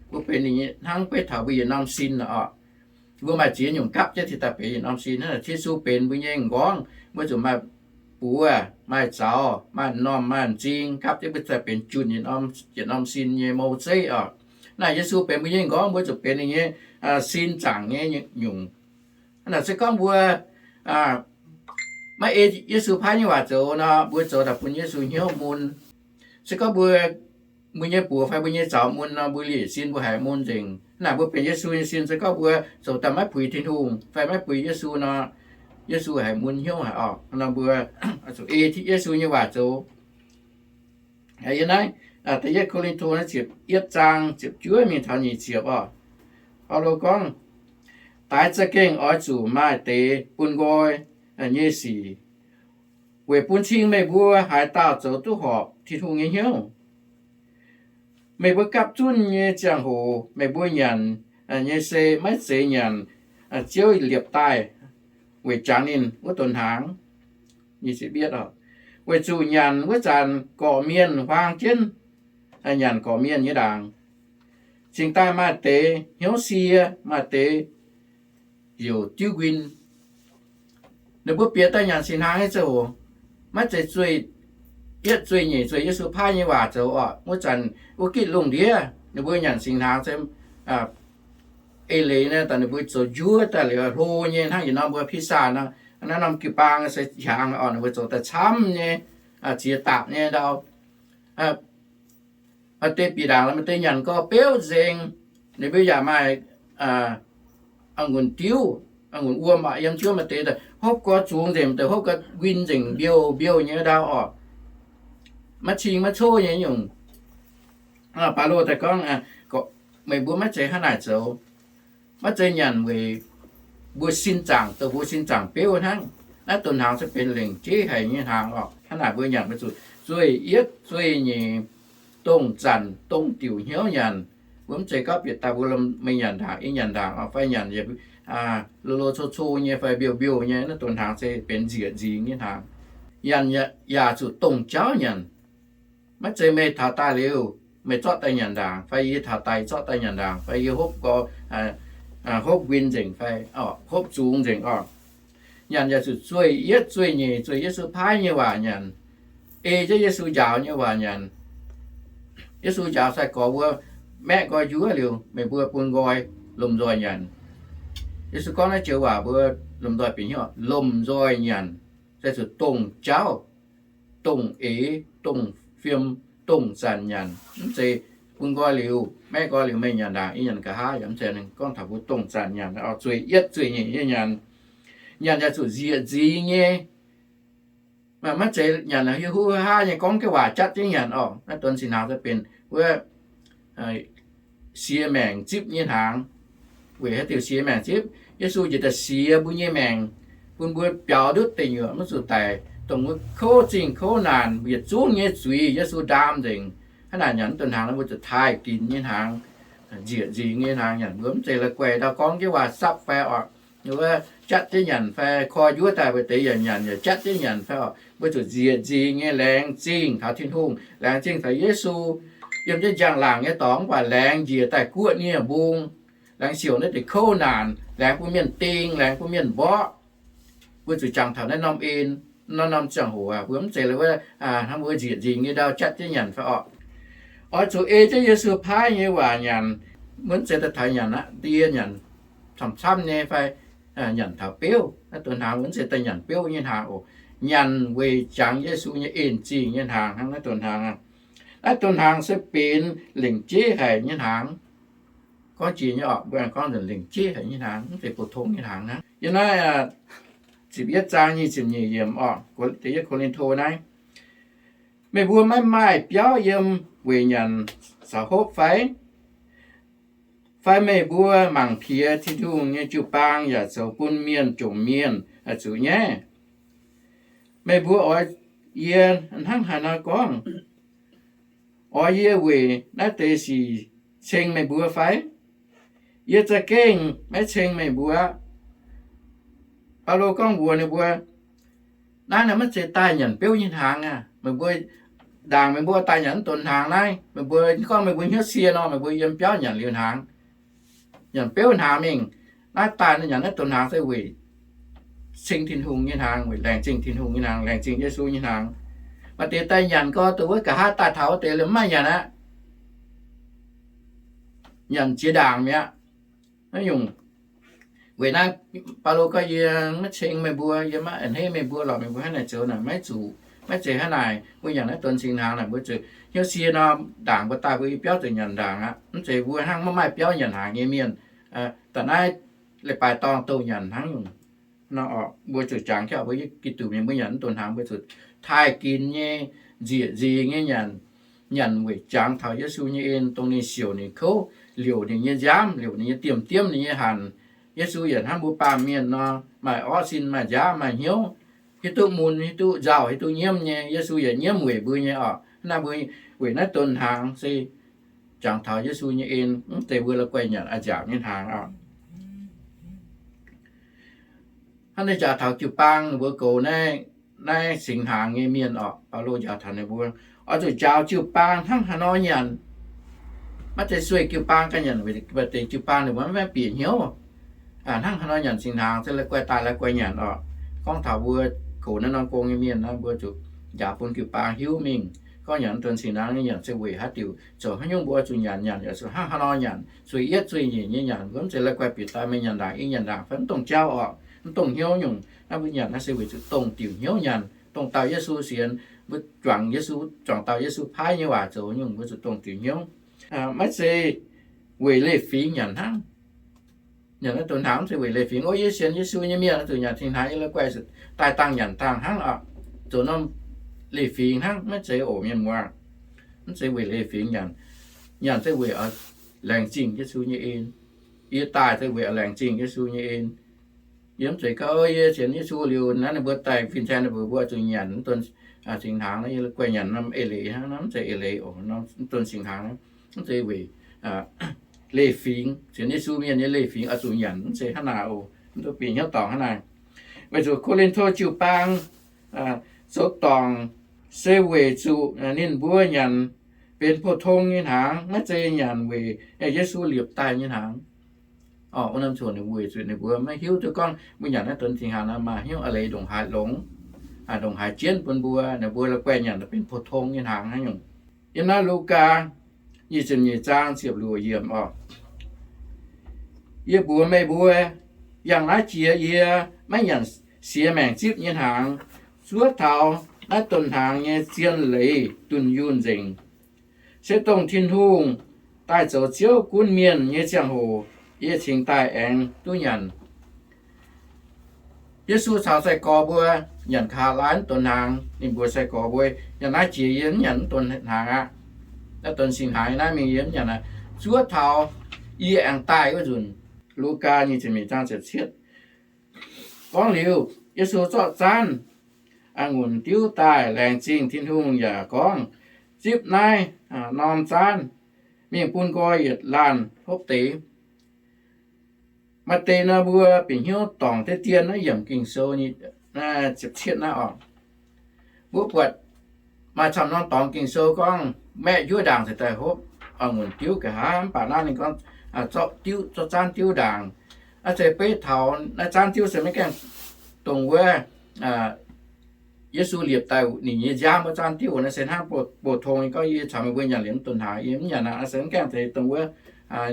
Mbuo benx ninh nyei, hnangv beiv taux mbuo yietc norm sin orqc. Mbuo maaih ziex nyungc gapv jienv cingx daaih benx yietc norm sin. Hnangv naaic Yesu benx mbuo nyei m'nqorngv, mbuo zuqc maaih buoz, maaih zaux, maaih m'normh, maaih m'zing gapv jienv mbuo daaih benx junh yietc norm sin nyei mouv zeiv orqc. Naaic Yesu benx mbuo nyei m'nqorngv, mbuo zuqc benx ninh nyei sin zaangc nyei nyungc. Hnangv naaic se gorngv mbuo maiv ei Yesu paaiv nyei waac zoux nor, mbuo zoux daaih bun Yesu hnyouv mun. Se gorngv mbuo, mbuo nyei buoz fai mbuo nyei zaux mun nor, mbuo liemh sin mbuo haiz mun nzengc. Hnangv naaic mbuo benx Yesu nyei sin, se gorngv mbuo zoux daaih maiv puix Tin-Hungh fai maiv puix Yesu nor, Yesu haiz mun hnyouv haic orqc. Nor mbuo zuqc ei Yesu nyei waac zoux. Yiem naaiv da'yietv Ko^lin^to naaiv ziepc yietv zaang ziepc juov mingh taux nyic ziepc orqc, Baulo gorngv, Daaix za'gengh oix zuqc maaih deix bun nqoi nyei sic, weic bun cing meih mbuo haaix dauh zoux duqv horpc Tin-Hungh nyei hnyouv. Meih mbuo gapv zunv nyei ziangh hoc meih mbuo nyanc nyei se maiv zeiz nyanc Ziouv liepc daaih weic jangx ninh wuov donx hnaangx. Weic zuqc nyanc wuov zanc gorqv-mienh huaang jienv nyanc gorqv-mienh nyei ndaangc. Cingx daaih maaih deix hnyouv sie, maaih deix youc diuv nquin. Ninh mbuo bieqc daaih nyanc singx hnaangx nyei ziangh hoc, maiv zeiz zueih yietv zueih nyeic zueih Yesu paaiv nyei waac zoux orqc. Wuov zanc wuov gitv lungh ndiev ninh mbuo nyanc singx hnaangx se eix leiz naaiv daaih ninh mbuo zoux njuov daaih liuz hlo nyei hnangv yietc norm mbuo pizza nor, naaiv norm jiu-baang se hiaangx orqc, ninh mbuo zoux daaih camv nyei, ziex dapc nyei ndau. Maaih deix bieqc ndaangc maaih deix nyanc gau beuv nzengc. Ninh mbuo yaac maaih a'ngunc diuv, a'ngunc wuom aqv, yiem jienv maaih deix hopv gau zungx nzengc, maaih deix hopv gau nquin nzengc, mbiouh mbiouh nyei ndau orqc. Maiv cing maiv coqv nyei nyungc. Baulo daaih gorngv, meih mbuo maiv zeiz hnangv naaic zoux. Maiv zeiz nyanc weic mbuo sin zaangc, dongh mbuo sin zaangc beuv hnangv. Naaiv donx hnaangx se benx lengc jeiv haic nyei hnaangx orqc. Hnangv naaic mbuo nyanc mbuo zuqc zueih yietv zueih nyeic, dongh zanc dongh diuc hnyouv nyanc. Mbuo mv zeiz gorngv bieqc daaih mbuo meih nyanc ndaangc, yie nyanc ndaangc orqc, fai nyanc lo lo co co nyei fai mbiouh mbiouh nyei. Naaiv donx hnaangx se benx nzieqc nzingx nyei hnaangx. Nyanc yaac zuqc dongh jauv nyanc. Maiv zeiz meih taux daaih liuz, meih zorqv daaih nyanc ndaangc, fai yie taux daaih zorqv daaih nyanc ndaangc, fai yie hopv gau, hopv nquin nzengc, fai hopv zungx nzengc orqc. Nyanc yaac zuqc zueih yietv zueih nyeic zueih Yesu paaiv nyei waac nyanc, ei jienv Yesu njaaux nyei waac nyanc. Yesu njaaux sai-gorx mbuo, maeqv nqoi njuov liuz, meih mbuo bun nqoi lomh nzoih nyanc. Yesu gorngv naaiv joux waac mbuo lomh nzoih bieqc hnyouv, lomh nzoih nyanc, se zuqc dongh jauv, dongh eix, dongh fiem, dongh zanc nyanc. Mv zeiz bun nqoi liuz, maeqv nqoi liuz meih nyanc ndaangc, yie nyanc nqa'haav, yaac mv zeiz. Ninh gorngv taux mbuo dongh zanc nyanc, zueih yietv zueih nyeic nyei nyanc. Nyanc yaac zuqc nzieqc nzingx nyei. Maiv zeiz nyanc hiuv huv haav nyei gorngv jienv waac jatv jienv nyanc orqc. Naaiv donx singx hnaangx se benx wuov siex maengc zipv nyei hnaangx. Weic haaix diuc siex maengc zipv? Yesu njiec daaih siex mbuo nyei maengc, bun mbuo biaux ndutv deic nyuoqc maiv zuqc daic, dongh wuov kouv zingh kouv naanc, yietc zungv nyei zuiz Yesu ndaam nzengc. Hnangv naaic nyanc donx hnaangx nor mbuo zuqc taaih ginx nyei hnaangx, nzieqc nzingx nyei hnaangx nyanc. Mbuo mv zeiz la'guaih ndau gorngv jienv waac sapv fai orqc, wuov jatv jienv nyanc fai koi njuov daaih mbuo deix yaac nyanc yaac jatv jienv nyanc fai orqc. Mbuo zuqc nzieqc nzingx nyei laengz zingh taux Tin-Hungh, laengz zingh taux Yesu. Yiem jienv njang-laangc nyei dorngx mv baac laengz njiec daaih guoqv nie-mbung, laengz siouc naaiv deix kouv naanc, laengz bun mienh ding, laengz bun mienh mborqv. Mbuo zuqc jangx taux naaiv norm en, naaiv norm ziangh hoc aac, mbuo mv zeiz wuov hnangv mbuo nzieqc nzingx nyei ndau jatv jienv nyanc fai orqc. Oix zuqc ei jienv Yesu paaiv nyei waac nyanc. Mbuo mv zeiz daaih taux nyanc aqv, ndie nyanc camv-camv nyei fai nyanc taux beuv. Naaiv donx hnaangx mbuo mv zeiz daaih nyanc beuv nyei hnaangx oc. Nyanc weic jangx Yesu nyei en-zingh nyei hnaangx hnangv naaiv donx hnaangx aqv. Naaiv donx hnaangx se benx lengc jeiv haic nyei hnaangx. Gorngv jiex nyei orqc, mbuo gorngv nzengc lengc jeiv haic nyei hnaangx, mv zeiz pou-tong nyei hnaangx hnangv. Yiem naaiv ziepc yietv zaang nyic ziepc nyeic yiemc orqc, da'yietv Ko^lin^to naaiv, meih mbuo maiv maaih biauv yiem weic nyanc caux hopv fai? Fai meih mbuo mangc piex Tin-Hungh nyei jiu-baang yaac zoux bun mienh jomc mienh zuqc nyaiv? Meih mbuo oix yie hnangv haaix nor gorngv? Oix yie weic naaiv deix sic ceng meih mbuo fai? Yie za'gengh maiv ceng meih mbuo. Baulo gorngv mbuox ninh mbuo, naaiv naaiv maiv zeiz daaih nyanc beuv nyei hnaangx aqv. Meih mbuo ndaangc meih mbuo daaih nyanc naaiv donx hnaangx naaiv, meih mbuo gorngv meih mbuo hnyouv sie nor, meih mbuo yiem biauv nyanc liuz hnaangx, nyanc beuv hnaangx mingh. Naaiv daaih nyanc naaiv donx hnaangx se weic ceng Tin-Hungh nyei hnaangx, weic laengz zingh Tin-Hungh nyei hnaangx, laengz zingh Yesu nyei hnaangx. Maaih deix daaih nyanc gau, dongh wuov nqa'haav daaih taux wuov deix liemh mv maaih nyanc aqv. Nyanc jiex ndaangc mi'aqv. Naaiv nyungc, weic naaiv Baulo gorngv, yie maiv ceng meih mbuo, yie maiv a'hneiv meih mbuo lorqc. Meih mbuo hnangv naaic zoux naaic maiv zuqc, maiv zeiz hnangv naaic. Mbuo nyanc naaiv donx cing hnaangx naaic, mbuo zuqc hnyouv sie nor, ndaangc mbuo daaih mbuo yiem biauv zuqc nyanc ndaangc aqv. Mv zeiz mbuo hnangv maiv maaih biauv nyanc hnaangx nyei mienh, da'naaiv leiz-baaix dorngh doh nyanc hnangv nyungc nor orqc. Mbuo zuqc jangx jienv mbuo Giduc mienh mbuo nyanc naaiv donx hnaangx, mbuo zuqc taaih ginx nyei, nzieqc nzingx nyei nyanc, nyanc weic jangx taux Yesu nyei en, dongh ninh siouc ninh kouv, liouc ninh nyei nziaamv, liouc ninh nyei diemv, diemv ninh nyei hanc. Yesu yaac hnangv mbuo baamh mienh nor, maaih orqv sin, maaih nziaamv, maaih hnyouv, hiuv duqv mun, hiuv duqv nzauh, hiuv duqv nyiemv nyei. Yesu yaac nyiemv weic mbuo nyei orqc. Hnangv naaiv mbuo weic naaiv donx hnaangx se jangx taux Yesu nyei en, mv zeiz mbuo la'guaih nyanc a'nziaauc nyei hnaangx orqc. Hnangv naaiv njaaux taux jiu-baang mbuo goux naaiv, naaiv singx hnaangx nyei mienh orqc, Baulo njaaux taux ninh mbuo, oix zuqc njaaux jiu-baang hnangv haaix nor nyanc. Maiv zeiz sueih jiu-baang ganh nyanc, weic deix jiu-baang ninh mbuo maiv bieqc hnyouv hnangv haaix nor nyanc singx hnaangx, se la'guaih daaih la'guaih nyanc orqc. Gorngv taux mbuo goux naaiv norm gong nyei mienh nor, mbuo zuqc jaax bun jiu-baang hiuv mingh. Gorngv nyanc mv donx singx hnaangx, nyanc se weic haaix diuc, zoux haaix nyungc mbuo oix zuqc nyanc, nyanc oix zuqc hnangv haaix nor nyanc, zueiz yietv zueiz nyeic nyei nyanc. Mbuo mv zeiz la'guaih bieqc daaih meih nyanc ndaangc, yie nyanc ndaangc, fai mv dongh jauv orqc, mv dongh hnyouv nyungc. Naaiv mbuo nyanc naaiv se weic zuqc dongh diuc hnyouv nyanc, dongh dauh Yesu sienx, mbuo juangc Yesu, juangc dauh Yesu paaiv nyei waac zoux nyungc, mbuo zuqc dongh diuc hnyouv. Maiv zeiz weic leiz-fingx nyanc hnangv. Nyanc naaiv donx hnaangx mv zeiz weic leiz-fingx. O, yie sienx Yesu nyei mienh oix zuqc nyanc singx hnaangx, yie la'guaih daaih dangh nyanc dangh hnangv oc. Zoux norm leiz-fingx hnangv, maiv zeiz oc mienh muoz. Mv zeiz weic leiz-fingx nyanc. Nyanc se weic laengz zingh Yesu nyei en. Yie daaih se weic laengz zingh Yesu nyei en. Yie mv zeiz gorngv, o, yie sienx Yesu liuz naaiv ninh mbuo daaih fin-saeng ninh mbuo, mbuo zuqc nyanc mv donx singx hnaangx, yie la'guaih nyanc norm eix leiz hnangv, mv zeiz eix leiz oc. Mv donx singx hnaangx mv zeiz weic leiz-fingx, sienx Yesu mienh nyei leiz-fingx oix zuqc nyanc, mv zeiz hnangv naaic oc. Mv dungx bieqc hnyouv dorngc hnangv naaic. Weic zuqc Ko^lin^to jiu-baang zoux dorngc se weic zuqc ninh mbuo nyanc benx pou-tong nyei hnaangx, maiv zeiz nyanc weic Yesu liepc daaih nyei hnaangx. Wuov norm cuotv ninh weic zuqc ninh mbuo maiv hiuv duqv gorngv mbuo nyanc naaiv donx singx hnaangx nor maaih hnyouv a'leiz ndongc haaix longx, ndongc haaix jienv bun mbuo, ninh mbuo la'guaih nyanc benx pou-tong nyei hnaangx hnangv nyungc. Yiem naaiv Lugaa nyic ziepc nyeic zaang ziepc luoqc yiemc oc. Yie mbuox meih mbuo, yangh naaiv jiex yie maiv nyanc siex maengc zipv nyei hnaangx, zuov taux naaiv donx hnaangx nyei zien leiz dunh yunh nzengc. Se dongh Tin-Hungh daaih zoux Ziouv gunv mienh nyei ziangh hoc yie cingx daaih aengx duqv nyanc. Yesu caux sai-gorx mbuo nyanc nqa'haav laai mv donx hnaangx. Ninh mbuox sai-gorx mbuo, yangh naaiv jiex yie mv nyanc mv donx hnaangx aqv. Naaiv donx singx hnaangx naaiv mingh yie mv nyanc aqv, zuov taux yie aengx daaih wuov nzunc. Lugaa nyic ziepc nyeic zaang ziepc cietv. Gorngv liuz, Yesu zorqv zaanv a'ngunc diuv daaih laengz zingh Tin-Hungh yaac gorngv, Zipv naaiv norm zaanv mingh bun nqoi yietc laanh hopv deix. Maaih deix nor mbuo bieqc hnyouv dorngc deix dien naaiv yiemc Ging-Sou ziepc cietv naaiv oc. Mbuo buatc maaih camv norm dorngx Ging-Sou gorngv maeqv njuov ndaangc cingx daaih hopv a'ngunc diuv nqa'haav. Mv baac naaiv ninh gorngv zorqv diuv, zorqv zaanv diuv ndaangc. Naaiv se beiv taux naaiv zaanv diuv se maiv gaengh dongh wuov Yesu liepc daaih ninh nyei nziaamv wuov zaanv diuv. Naaiv se hnangv bouh tong nyei gorngv, yie caux meih mbuo nyanc liuz mv donx hnaangx, yie mv nyanc aqv. Naaiv se mv gaengh zeiz dongh wuov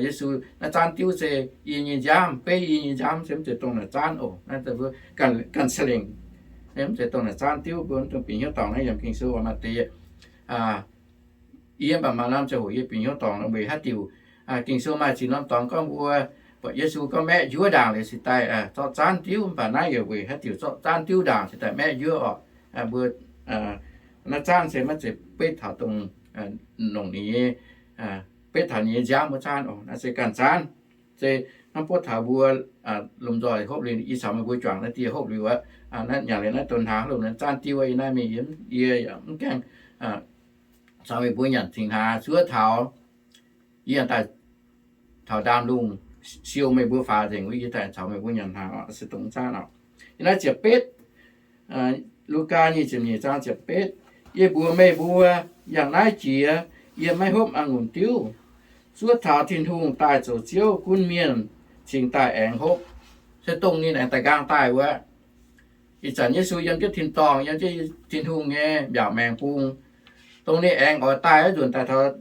Yesu naaiv zaanv diuv se yie nyei nziaamv, beiv yie nyei nziaamv se mv zeiz dongh naaic zaanv oc. Naaiv ganh, ganh ca'lengc, mv zeiz dongh naaic zaanv diuv. Mbuo mv dungx bieqc hnyouv dorngc naaiv yiemc Ging-Sou maaih deix. Yie mv baac maaih norm ziangh hoc yie bieqc hnyouv dorngc weic haaix diuc. Ging-Sou maaih ziex norm dorngx gorngv mbuo buatc Yesu gorngv maeqv njuov ndaangc liuz cingx daaih zorqv zaanv diuv. Mv baac naaiv yaac weic haaix diuc zorqv zaanv diuv ndaangc cingx daaih maeqv njuov oc. Mbuo naaiv zaanv se maiv zeiz beiv taux dongh nongc ninh nyei, beiv taux ninh nyei nziaamv wuov zaanv oc. Naaiv se ganh zaanv. Se hnangv buov taux mbuo lomh nzoih hopv liuz, yie caux meih mbuo juangc naaiv dieh hopv liuz aqv, naaiv nyanc liuz naaiv donx hnaangx hopv liuz naaiv zaanv diuv, yie naaiv mingh yie, yie mv gaengh caux meih mbuo nyanc cingx hnaangx zuov taux yie daaih taux ndaamv-lungh siou meih mbuo faaux nzengc wuov, yie daaih caux meih mbuo nyanc hnaangx oc. Se dongh zaanv oc. Yie naaiv ziepc betv, Lugaa nyic ziepc nyeic zaang ziepc betv, yie mbuox meih mbuo, yangh naaiv jiex yie maiv hopv a'ngunc diuv, zuov taux Tin-Hungh daaih zoux Ziouv gunv mienh cingx daaih aengx hopv. Se dongh ninh aengx daaih nqaang daaih wuov. Ih zanc Yesu yiem jienv tin-dorngh, yiem jienv Tin-Hungh nyei mbiaauc maengx bung. Dongh ninh aengx oix daaih wuov nzunc daaih taux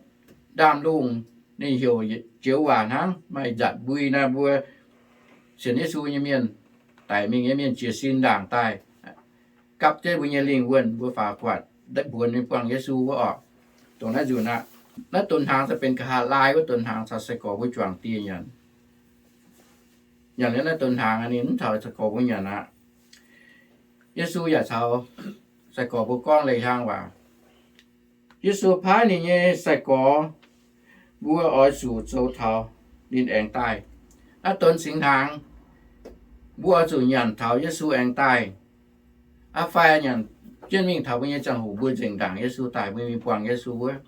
ndaamv-lungh, ninh heuc joux waac hnangv. Maaih nzatc mbui naaiv mbuo sienx Yesu nyei mienh, daic mingh nyei mienh jiez sin ndaangc daaih, gapv jienv mbuo nyei lingh wuonh, mbuo faaux guatc mbuonx mingh buangh Yesu wuov oc. Dongh naaiv nzunc aqv. Naaiv donx hnaangx se benx nqa'haav laai wuov donx hnaangx caux sai-gorx mbuo juangc dieh nyanc. Nyanc liuz naaiv donx hnaangx ninh mv caux sai-gorx mbuo nyanc aqv. Yesu yaac caux sai-gorx mbuo gorngv leiz-hiaang waac. Yesu paaiv ninh nyei sai-gorx mbuo oix zuqc zoux taux ninh aengx daaih. Naaiv donx singx hnaangx mbuo oix zuqc nyanc taux Yesu aengx daaih. Aa fai nyanc jienv mingh taux mbuo nyei ziangh hoc mbuo nzengc ndaangc Yesu daaih, mbuo mingh buangh Yesu wuov.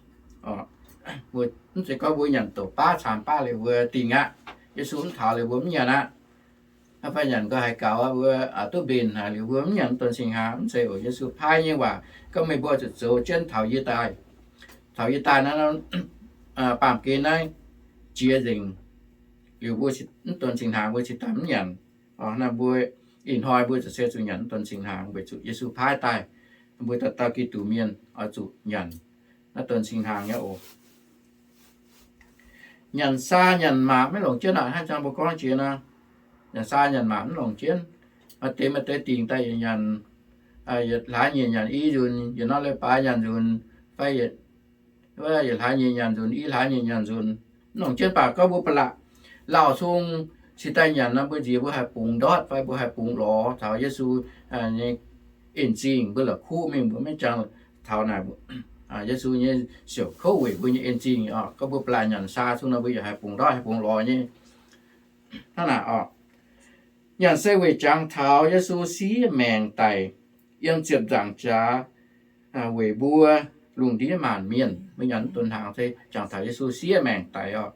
Mv zeiz gorngv mbuo nyanc doqc baav caamx baav liuz mbuo dingh aqv, Yesu mv taux liuz mbuo mv nyanc aqv. Aa fai nyanc gauh haiz gaux aqv, mbuo duqv mbenc haic liuz mbuo mv nyanc donx singx hnaangx. Mv zeiz oc. Yesu paaiv nyei waac gorngv meih mbuo zuqc zoux jienv taux yie daaih. Taux yie daaih naaiv baamh gen naaiv jiex nzengc liuz mbuo mv donx singx hnaangx, mbuo cingx daaih mv nyanc. Naaiv mbuo ih hnoi mbuo zuqc se zuqc nyanc mv donx singx hnaangx weic zuqc Yesu paaiv daaih. Mbuo dauh dauh Giduc mienh oix zuqc nyanc naaiv donx singx hnaangx nyei oc. Nyanc saa nyanc maac maiv longc jienv aqv. Hnangv jang mbuo gorngv jiex nor, nyanc saa nyanc maac maiv longc jienv. Maaih deix maaih deix dingc daaih yietc nyanc, yietc hlaax nyieqc nyanc i nzunc, yietc norm leiz-baaix nyanc nzunc, fai yietc hlaax nyieqc nyanc nzunc, i hlaax nyieqc nyanc nzunc, maiv longc jienv. Mv baac gorngv mbuo ba'laqc lauh sung cingx daaih nyanc nor, mbuo nziex mbuo haih bungx ndortv fai mbuo haih bungx lorz taux Yesu nyei en zingh, mbuo la'kuqv mingh mbuo maiv jangx taux naaic Yesu nyei siouc kouv weic mbuo nyei en zingh oc. Gorngv mbuo ba'laqc nyanc saa sung nor, mbuo yaac haih bungx ndortv haih bungx lorz nyei. Hnangv naaic oc, nyanc se weic jangx taux Yesu siev maengc daic yiem ziepc nzaangc jaax weic mbuo lungh ndiev maanc mienh. Mbuo nyanc donx hnaangx se jangx taux Yesu siev maengc daic oc.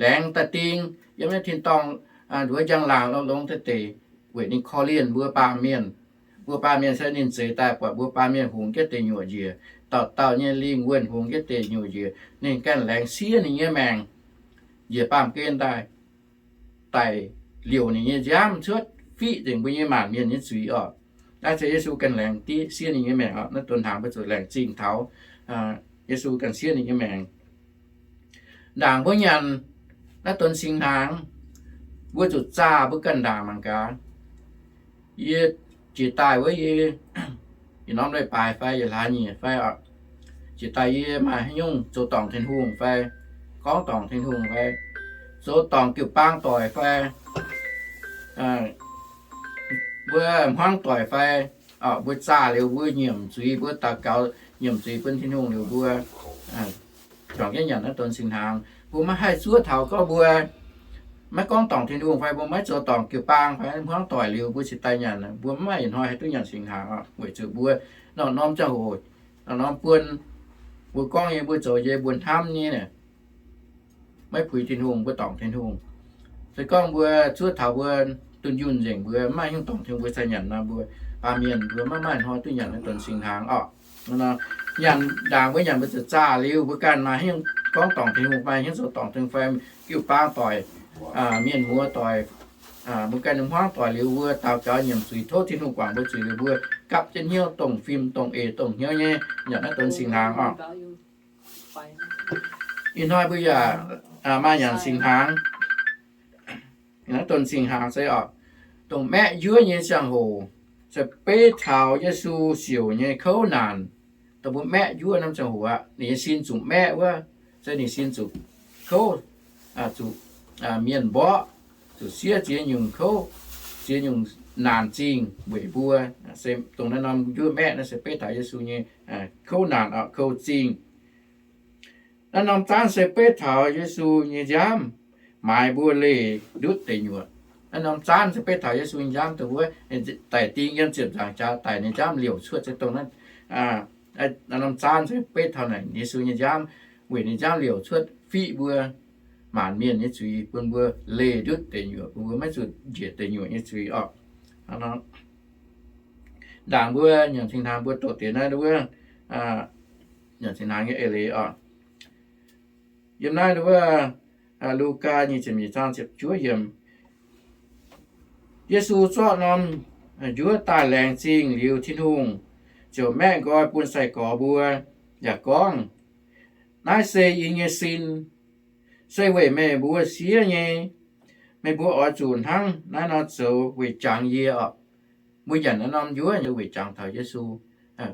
Laengz daaih ding yiem naaiv tin-dorngh nduov njang-laangc longx-longx deix deix weic ninh korv-lienh mbuo baamh mienh. Mbuo baamh mienh se ninh zeix daaih buatc mbuo baamh mienh hungx jienv deic nyuoqc njiec, dauh dauh nyei lingh wuonh hungx jienv deic nyuoqc njiec, ninh ganh laengz siev ninh nyei maengc njiec baamh gen daaih, daic liouc ninh nyei nziaamv cuotv fiqv nzengc mbuo nyei maanc mienh nyei zuiz oc. Naaiv se Yesu ganh laengz diqv siev ninh nyei maengc oc. Naaiv donx hnaangx mbuo zuqc laengz zingh taux Yesu ganh siev ninh nyei maengc. Ndaangc mbuo nyanc naaiv donx singx hnaangx, mbuo zuqc zaah mbuo ganh ndaangc mangc gaax. Yie jiex daaih wuov, yie yietc norm leiz-baaix fai yietc hlaax nyieqc fai oc, jiex daaih yie maaih haaix nyungc zoux dorngc Tin-Hungh fai gorngv dorngc Tin-Hungh fai zoux dorngc jiu-baang doic fai mbuo hmuangv doic fai, mbuo zaah liuz mbuo nyiemc zuiz, mbuo daux gaux nyiemc zuiz bun Tin-Hungh liuz mbuo juangc jienv nyanc naaiv donx singx hnaangx. Mbuo maiv haih zuov taux gorngv mbuo maiv gorngv dorngc Tin-Hungh fai mbuo maiv zoux dorngc jiu-baang fai hmuangv doic liuz mbuo cingx daaih nyanc, mbuo mv maaih ih hnoi haih duqv nyanc singx hnaangx oc. Weic zuqc mbuo norm-norm ziangh hoc, norm-norm buonc, mbuo gorngv nyei, mbuo zoux nyei, mbuo hnamv nyei, maiv puix Tin-Hungh, mbuo dorngc Tin-Hungh. Se gorngv mbuo zuov taux mbuo dunh yunh nzengc, mbuo maiv maaih hnyouv dorngc Tin-Hungh, mbuo cingx nyanc nor, mbuo baamh mienh mbuo maiv maaih hnoi duqv nyanc naaiv donx singx hnaangx oc. Nor, nyanc ndaangc mbuo nyanc mbuo zuqc zaah liuz mbuo ganh maaih hnyouv gorngv dorngc Tin-Hungh fai hnyouv zoux dorngc Tin-Hungh fai jiu-baang doic, mienh muoz doic, mbuo ganh hmuangv doic liuz mbuo daux gaux nyiemc zuiz tov Tin-Hungh guangc mbuo zuiz liuz mbuo gapv jienv hnyouv dongh fim dongh eix dongh hnyouv nyei nyanc naaiv donx singx hnaangx oc. Ih hnoi mbuo yaac maaih nyanc singx hnaangx. Naaiv donx singx hnaangx se oc, dongh maeqv njuov nyei ziangh hoc, se beiv taux Yesu siouc nyei kouv naanc. Dongh mbuo maeqv njuov norm ziangh hoc aqv, ninh nyei sin zuqc maeqv wuov, se ninh sin zuqc kouv, zuqc mienh mborqv, zuqc siev ziex nyungc kouv, ziex nyungc naanc zingh weic mbuo. Se dongh naaiv norm njuov maeqv naaiv se beiv taux Yesu nyei kouv naanc oc, kouv zingh. Naaiv norm zaanv se beiv taux Yesu nyei nziaamv maaiz mbuo leih ndutv deic nyuoqc. Naaiv norm zaanv se beiv taux Yesu nyei nziaamv dongh wuov daic ding yiem ziepc nzaangc jaax daic, ninh nziaamv liouc cuotv se dongh naaiv norm zaanv se beiv taux naaic Yesu nyei nziaamv, weic ninh nziaamv liouc cuotv fiqv mbuo maanc mienh nyei zuiz, bun mbuo leih ndutv deic nyuoqc, bun mbuo maiv zuqc njiec deic nyuoqc nyei zuiz oc. Ndaangc mbuo nyanc singx hnaangx mbuo doqc deix naaiv wuov nyanc singx hnaangx nyei eix leiz oc. Yiem naaiv wuov Lugaa nyic ziepc nyeic zaang ziepc juov yiemc, Yesu zorqv norm njuov daaih laengz zingh liuz Tin-Hungh, ziouc maeqv nqoi bun sai-gorx mbuo, yaac gorngv, Naaiv se yie nyei sin, se weic meih mbuo siev nyei. Meih mbuo oix zuqc hnangv naaiv nor zoux weic jangx yie oc. Mbuo nyanc naaiv norm njuov weic jangx taux Yesu.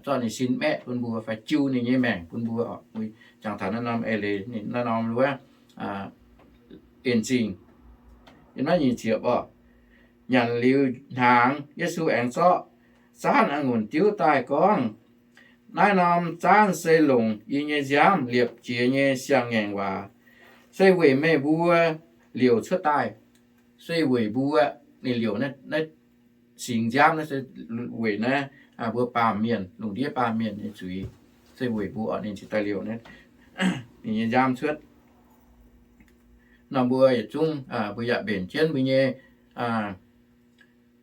Zorqv ninh sin maeqv bun mbuo fai jiu ninh nyei maengc bun mbuo oc. Jangx taux naaiv norm eix leiz, naaiv norm wuov en zingh. Yiem naaiv nyic ziepc oc, nyanc liuz hnaangx, Yesu aengx zorqv zaanv a'ngunc diuv daaih gorngv, Naaiv norm zaanv se longc yie nyei nziaamv liepc jiez nyei siang-ngaengc waac, se weic meih mbuo liouc cuotv daaih. Se weic mbuo, ninh liouc naaiv singx nziaamv naaiv se weic naaiv mbuo baamh mienh, lungh ndiev baamh mienh nyei zuiz. Se weic mbuo oc, ninh cingx daaih liouc naaiv, ninh nyei nziaamv cuotv. Nor mbuo yietc zungv, mbuo yaac mbenc jienv mbuo nyei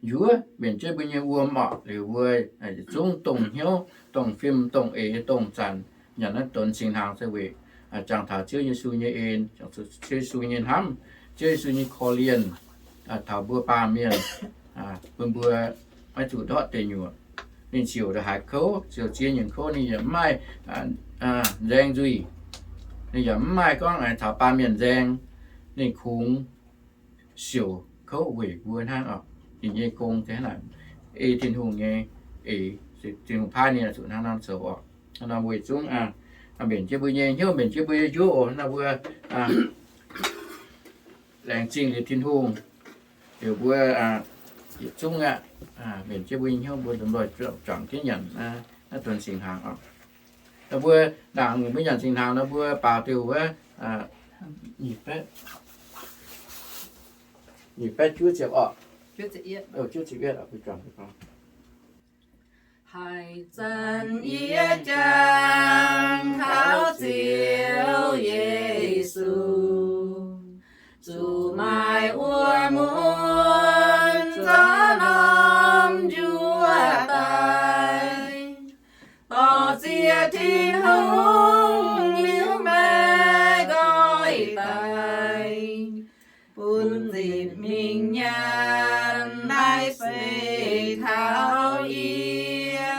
njuov, mbenc jienv mbuo nyei wuom oc. Liuz mbuo yietc zungv dongh hnyouv, dongh fim, dongh eix, dongh zanc nyanc naaiv donx singx hnaangx se weic jangx taux Ziouv Yesu nyei en, Ziouv Yesu nyei hnamv, Ziouv Yesu nyei korv-lienh taux mbuo baamh mienh, bun mbuo maiv zuqc ndortv deic nyuoqc. ninh ziouc haiz kouv, ziouc ziex nyungc kouv, ninh yaac mv maaih nzaeng nzuih. Ninh yaac mv maaih gorngv taux baamh mienh nzaeng. Ninh kungx siouc kouv weic mbuo hnangv oc. Ninh nyei gong se hnangv naaic, ei Tin-Hungh nyei, ei Tin-Hungh paaiv ninh zuqc hnangv naaiv zoux oc. Hnangv naaiv weic zuqc mbenc jienv mbuo nyei hnyouv, mbenc jienv mbuo nyei njuov oc. Hnangv naaiv mbuo laengz zingh liuz Tin-Hungh, liuz mbuo yietc zungv aqv, mbenc jienv mbuo nyei hnyouv, mbuo lomh-lomh juangc jienv nyanc naaiv donx singx hnaangx oc. Mbuo ndaangc mbuo nyanc singx hnaangx nor, mbuo baaux diuh wuov nyic baeqv juov ziepc oc. Haiz zanc yie jangx taux Ziouv Yesu, zuqc maaih wuom mun zorqv norm njuov daaih, dorh ziex Tin-Hungh liuz meih nqoi daaih, bun zipv mingh nyanc naaiv seix taux yie.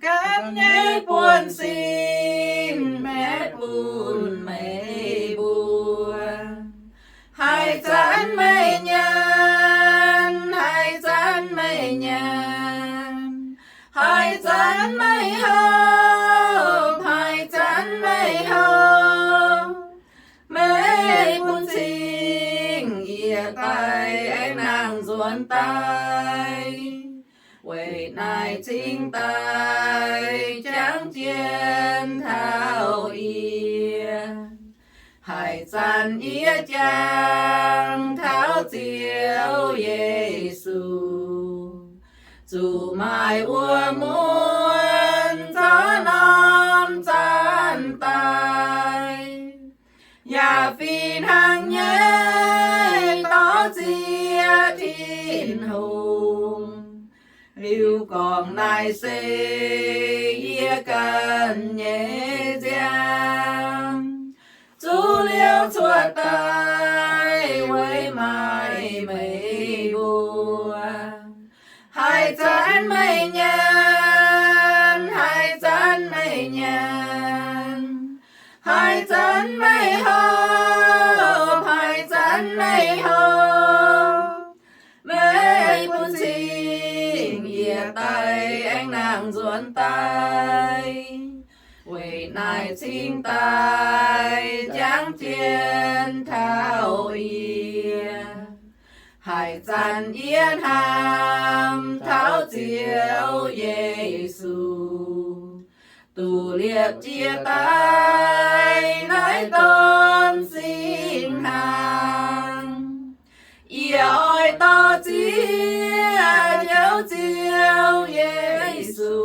Gapv nyei buonv-sin meih bun meih mbuo. Haaix zanc meih nyanc, haaix zanc meih nyanc, haaix zanc meih hopv, haaix zanc meih hopv, meih bun cing yie daaih aengx nangh nzuonx daaih. Weic naaic cingx daaih jangx jienv taux yie. Haaix zanc yie jangx taux Ziouv Yesu, zuqc maaih wuom mun zorqv norm zanc daaih, yaac fih hnangv nyei dorh ziex Tin-Hungh. Liuz gorngv naaiv se yie ganh nyei nziaamv, zuqc liuz cuotv daaih weic maaih meih mbuo. Haaix zanc meih nyanc, haaix zanc meih nyanc, haaix zanc meih hopv, haaix zanc meih hopv, meih bun cing yie daaih aengx nangh nzuonx daaih. Weic naaic cingx daaih jangx jienv taux yie. Haaix zanc yie hnamv taux Ziouv Yesu, duqv liepc jiez daaih naaiv donx singx hnaangx, yie oix dorh ziex Ziouv, Ziouv Yesu,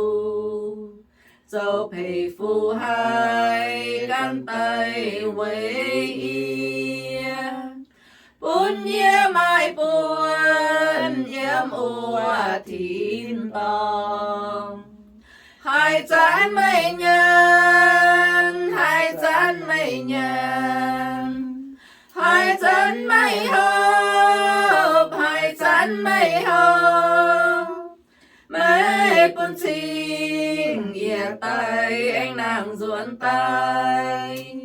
zoux peix fu haih gan daaih weic yie, bun yie maaih buonc yiem wuov tin-dorngh. Haaix zanc meih nyanc, haaix zanc meih nyanc, haaix zanc meih hopv, haaix zanc meih hopv, meih bun cing yie daaih aengx nangh nzuonx daaih.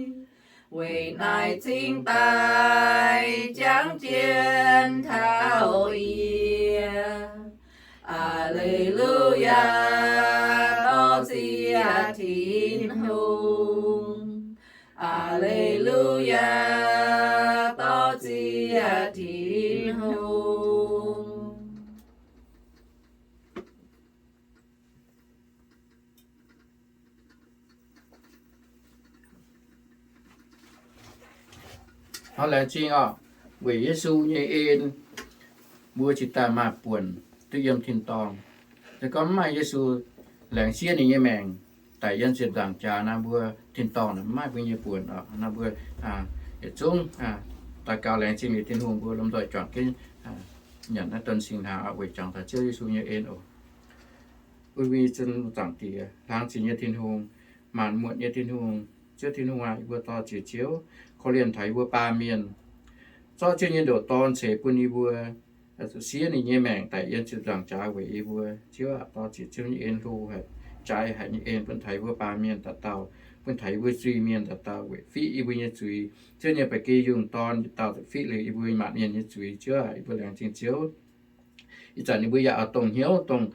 Weic naaic cingx daaih jangx jienv taux yie. Aa^le^lu^yaa, dorh ziex Tin-Hungh. Aa^le^lu^yaa, dorh ziex Tin-Hungh. Hnangv laengz zingh oc, weic Yesu nyei en, mbuo cingx daaih maaih buonc duqv yiem tin-dorngh. Se gorngv mv maaih Yesu laengz siev ninh nyei maengc daic yiem ziepc nzaangc jaax naaiv, mbuo tin-dorngh mv maaih mbuo nyei buonc oc. Naaiv mbuo yietc zungv daux gaux laengz zingh liuz Tin-Hungh, mbuo lomh nzoih juangc jienv nyanc naaiv donx singx hnaangx oc, weic juangc taux Ziouv Yesu nyei en oc. Bun mbuo nyei Zaangc Diex, hlang zingx nyei Tin-Hungh, maanc muotc nyei Tin-Hungh, Ziouv Tin-Hungh aac, yie mbuo dor-ziec Ziouv, korv-lienh taux yie mbuo baamh mienh, zorqv Ziouv nyei ndoqc Dorn ceix bun yie mbuo, zuqc siev ninh nyei maengc daic yiem ziepc nzaangc jaax weic yie mbuo. Ziouv aah, dor-ziec Ziouv nyei en hlo haic, jaaix haic nyei en bun taux yie mbuo baamh mienh dauh dauh, bun taux yie mbuo zuiz-mienh dauh dauh weic fiqv yie mbuo nyei zuiz. Ziouv nyei ba'gi yungh Dorn yietc dauh zuqc fiqv liuz yie mbuo maanc mienh nyei zuiz. Ziouv aah, yie mbuo laengz zingh Ziouv. Ih zanc yie mbuo yaac oix dongh hnyouv, dongh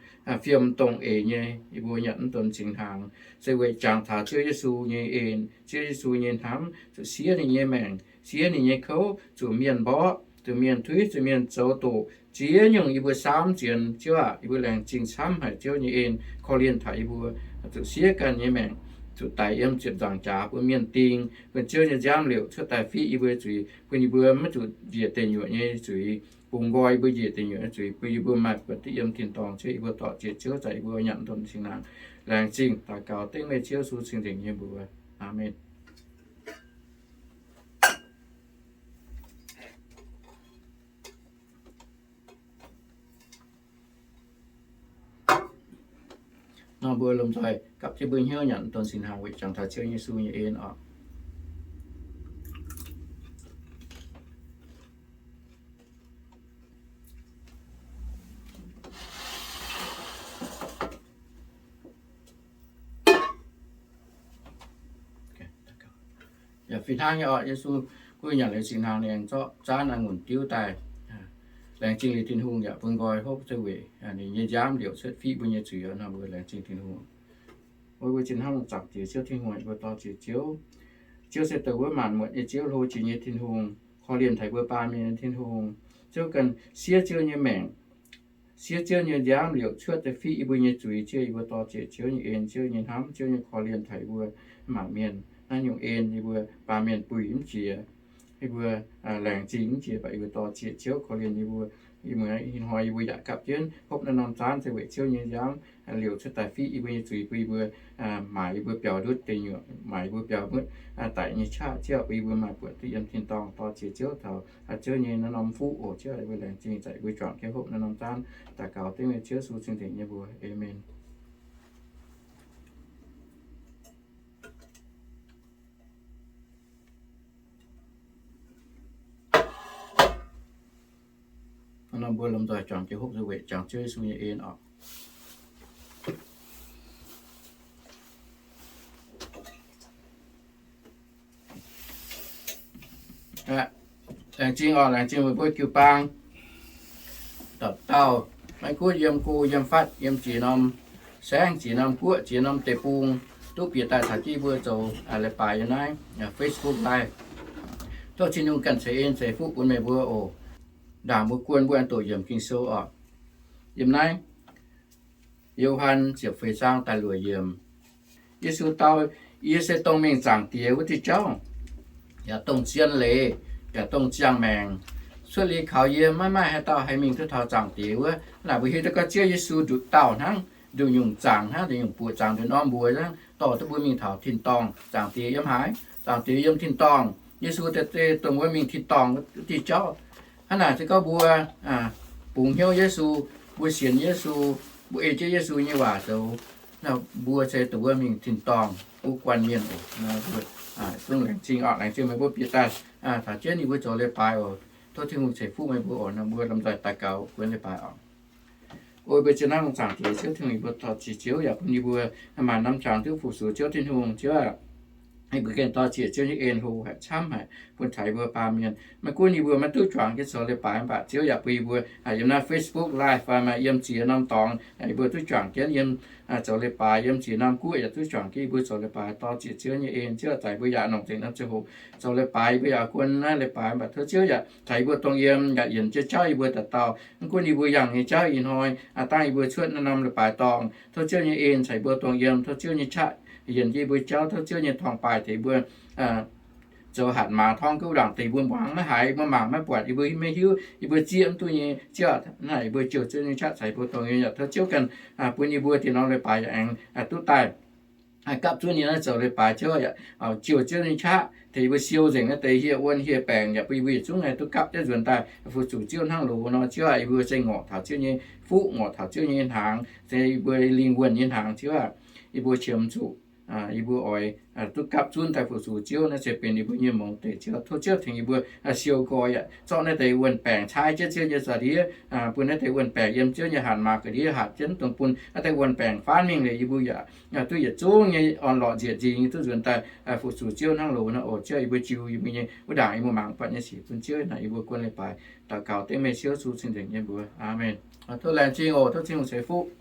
fiem, dongh eix nyei, yie mbuo nyanc mv donx singx hnaangx, se weic jangx taux Ziouv Yesu nyei en, Ziouv Yesu nyei hnamv, zuqc siev ninh nyei maengc, siev ninh nyei kouv, zuqc mienh mborqv, zuqc mienh tuiv, zuqc mienh zoux doqc, ziex nyungc yie mbuo saamv zienx. Ziouv aah, yie mbuo laengz zingh camv haic Ziouv nyei en korv-lienh taux yie mbuo, zuqc siev ganh nyei maengc, zuqc daic yiem ziepc nzaangc jaax bun mienh ding, bun Ziouv nyei nziaamv liouc cuotv daaih fiqv yie mbuo zuiz, bun yie mbuo maiv zuqc njiec deic nyuoqc nyei zuiz, bungx nqoi yie mbuo njiec deic nyuoqc nyei zuiz, bun yie mbuo maaih buonc duqv yiem tin-dorngh. Ziouv, yie mbuo dor-ziec Ziouv, zanc yie mbuo nyanc mv donx singx hnaangx, laengz zingh daux gaux dengv meih Ziouv Yesu cing-nzengc nyei mbuox. Aamen. Nor mbuo lomh nzoih gapv jienv mbuo hnyouv nyanc donx singx hnaangx weic jangx taux Ziouv Yesu nyei en oc. Yaac fih hnangv nyei oc. Yesu, guv nyanc liuz singx hnaangx, ninh aengx zorqv zaanv a'ngunc diuv daaih. Laengz zingh liuz Tin-Hungh yaac bun nqoi hopv duqv weic ninh nyei nziaamv liouc cuotv fiqv mbuo nyei zuiz nor, mbuo laengz zingh Tin-Hungh. O mbuo zinh hnamv nyei Zaangc Diex Ziouv Tin-Hungh, mbuo dor-ziec Ziouv. Ziouv se dongh wuov maanc muotc nyei Ziouv, hlo jiex nyei Tin-Hungh, korv-lienh taux mbuo baamh mienh nyei Tin-Hungh. Ziouv ganh siev Ziouv nyei maengc, siev Ziouv nyei nziaamv liouc cuotv daaih fiqv yie mbuo nyei zuiz. Ziouv, yie mbuo dor-ziec Ziouv nyei en, Ziouv nyei hnamv, Ziouv nyei korv-lienh taux yie mbuo maanc mienh. Naaiv nyungc en yie mbuo baamh mienh buix mv jiex, yie mbuo laengz zingh mv jiex, mv baac yie mbuo dor-ziec Ziouv korv-lienh yie mbuo. Ih muonz ih hnoi yie mbuo yaac gapv jienv hopv naaiv norm zaanv se weic Ziouv nyei nziaamv liouc cuotv daaih fiqv yie mbuo nyei zuiz, bun yie mbuo maaic yie mbuo biaux ndutv deic nyuoqc, maaic yie mbuo biaux mutv daic nyei qaqv, Ziouv, bun yie mbuo maaih buonc duqv yiem tin-dorngh. Dor-ziec Ziouv taux Ziouv nyei naaiv norm fuqv oc. Ziouv, yie mbuo laengz zingh, zanc yie mbuo juangc jienv hopv naaiv norm zaanv, daux gaux dengv meih Ziouv Yesu cing-nzengc nyei mbuox. Aamen. Nor mbuo lomh nzoih juangc jienv hopv weic jangx Ziouv Yesu nyei en oc. Laengz zingh oc, laengz zingh meih mbuo jiu-baang dauh dauh, maiv gunv yiem go yiem fatv, yiem ziex norm saengv, ziex norm guoqv, ziex norm deic-bung, duqv bieqc daaih caux jienv mbuo zoux leiz-baaix yiem naaiv Facebook Live. Tov Tin-Hungh ganh ceix en ceix fuqv bun meih mbuo oc. Ndaangc mbuo guon mbuo aengx doqc yiemc Ging-Sou oc. Yiem naaiv Yo^han ziepc feix zaang da'luoqc yiemc. Yesu dau, Yie se dongh mingh Zaangc Diex wuov diuh jauv, yaac dongh zien leiz, yaac dongh ziangh maengc. Cuotv liuz kaux yie, maiv maaih haaix dauh haih mingh duqv taux Zaangc Diex wuov. Naaic mbuo hiuv duqv gorngv Ziouv Yesu nduqc dauh hnangv, nduqc nyungc zaangc hnangv, nduqc nyungc buoqc zaangc nduqc norm mbuox hnangv, dorh duqv mbuo mingh taux tin-dorngh. Zaangc Diex yiem haaix? Zaangc Diex yiem tin-dorngh. Yesu daaih se dongh wuov mingh tin-dorngh wuov diuh jauv. Hnangv naaic se gorngv mbuo bungx hnyouv Yesu, mbuo sienx Yesu, mbuo ei jienv Yesu nyei waac zoux, mbuo se dongh wuov mingh tin-dorngh wuov guanh mienh oc. Zungv laengz zingh oc, laengz zingh meih mbuo bieqc daaih taux jienv yie mbuo zoux leiz-baaix oc. Tov Tin-Hungh ceix fuqv meih mbuo oc. Nor mbuo lomh nzoih daux gaux guon leiz-baaix oc. O mbuo zinh hnamv Zaangc Diex Ziouv Tin-Hungh, yie mbuo dor-ziec Ziouv yaac bun yie mbuo maaih norm qangx duqv fu-sux Ziouv Tin-Hungh. Ziouv aah, yie mbuo gengh dor-ziec Ziouv nyei en hlo haic, camv haic, bun taux yie mbuo baamh mienh. Maiv gunv yie mbuo maiv duqv juangc jienv zoux leiz-baaix, mv baac Ziouv yaac bun yie mbuo yiem naaiv Facebook Live fai maaih yiem ziex norm dorngx, yie mbuo duqv juangc jienv yiem zoux leiz-baaix, yiem ziex norm guoqv yaac duqv juangc jienv yie mbuo zoux leiz-baaix. Dor-ziec Ziouv nyei en, Ziouv aah, zanc yie mbuo yaac nongc nzengc norm ziangh hoc zoux leiz-baaix, yie mbuo yaac guon naaiv leiz-baaix, mv baac tov Ziouv yaac caux yie mbuo dongh yiem, yaac yienc jienv jauv yie mbuo dauh dauh. Mv gunv yie mbuo yangh nyei jauv ih hnoi, dangh yie mbuo cuotv naaiv norm leiz-baaix dorngh, tov Ziouv nyei en caux yie mbuo dongh yiem, tov Ziouv nyei qaqv yienc jienv yie mbuo jauv, tov Ziouv nyei torngv-baaih tengx yie mbuo zoux hatc maaz torngv guv ndaangc deix yie mbuo muangx maiv haiz, yie mbuo mangc maiv buatc, yie mbuo maiv hiuv, yie mbuo zieqv mv duqv nyei. Ziouv aah, naaiv yie mbuo jouh Ziouv nyei qaqv caux yie mbuo dongh yiem, yaac tov Ziouv ganh bun yie mbuo dieh norm leiz-baaix yaac aengx duqv daaih gapv zunv nyei naaiv zoux leiz-baaix. Ziouv aah, jouh Ziouv nyei qaqv tengx yie mbuo siou nzengc naaiv deix hieh wuonh hieh baengc, yaac bun yie mbuo yietc zungv haih duqv gapv jienv nzuonx daaih fu-sux Ziouv hnangv loz nor. Ziouv aah, yie mbuo se ngorc taux Ziouv nyei fuqv, ngorc taux Ziouv nyei hnaangx, se yie mbuo lingh wuonh nyei hnaangx. Ziouv aah, yie mbuo qiemx zuqc yie mbuo oix duqv gapv zunv daaih fu-sux Ziouv. Naaiv se benx yie mbuo nyei mongc deix Ziouv. Tov Ziouv tengx yie mbuo siou nqoi yaac zorqv naaiv deix wuon-baengc caaiv jienv Ziouv nyei za'eix, bun naaiv deix wuon-baengc yiem Ziouv nyei hatc maaz ga'ndiev hatc jienv, dongh bun naaiv deix wuon-baengc faanv mingh liuz, yie mbuo yaac duqv yietc zungv nyei orn-lorqc nzieqc nzingx duqv nzuonx daaih fu-sux Ziouv hnangv loz nor. O Ziouv, yie mbuo jiu yie mbuo nyei wuov ndaangc yie mbuo mangc buatc nyei sic bun Ziouv naaic, yie mbuo guon leiz-baaix daux gaux dengv meih Ziouv Yesu cing-nzengc nyei mbuox. Aamen. Tov laengz zingh oc. Tov Tin-Hungh ceix fuqv.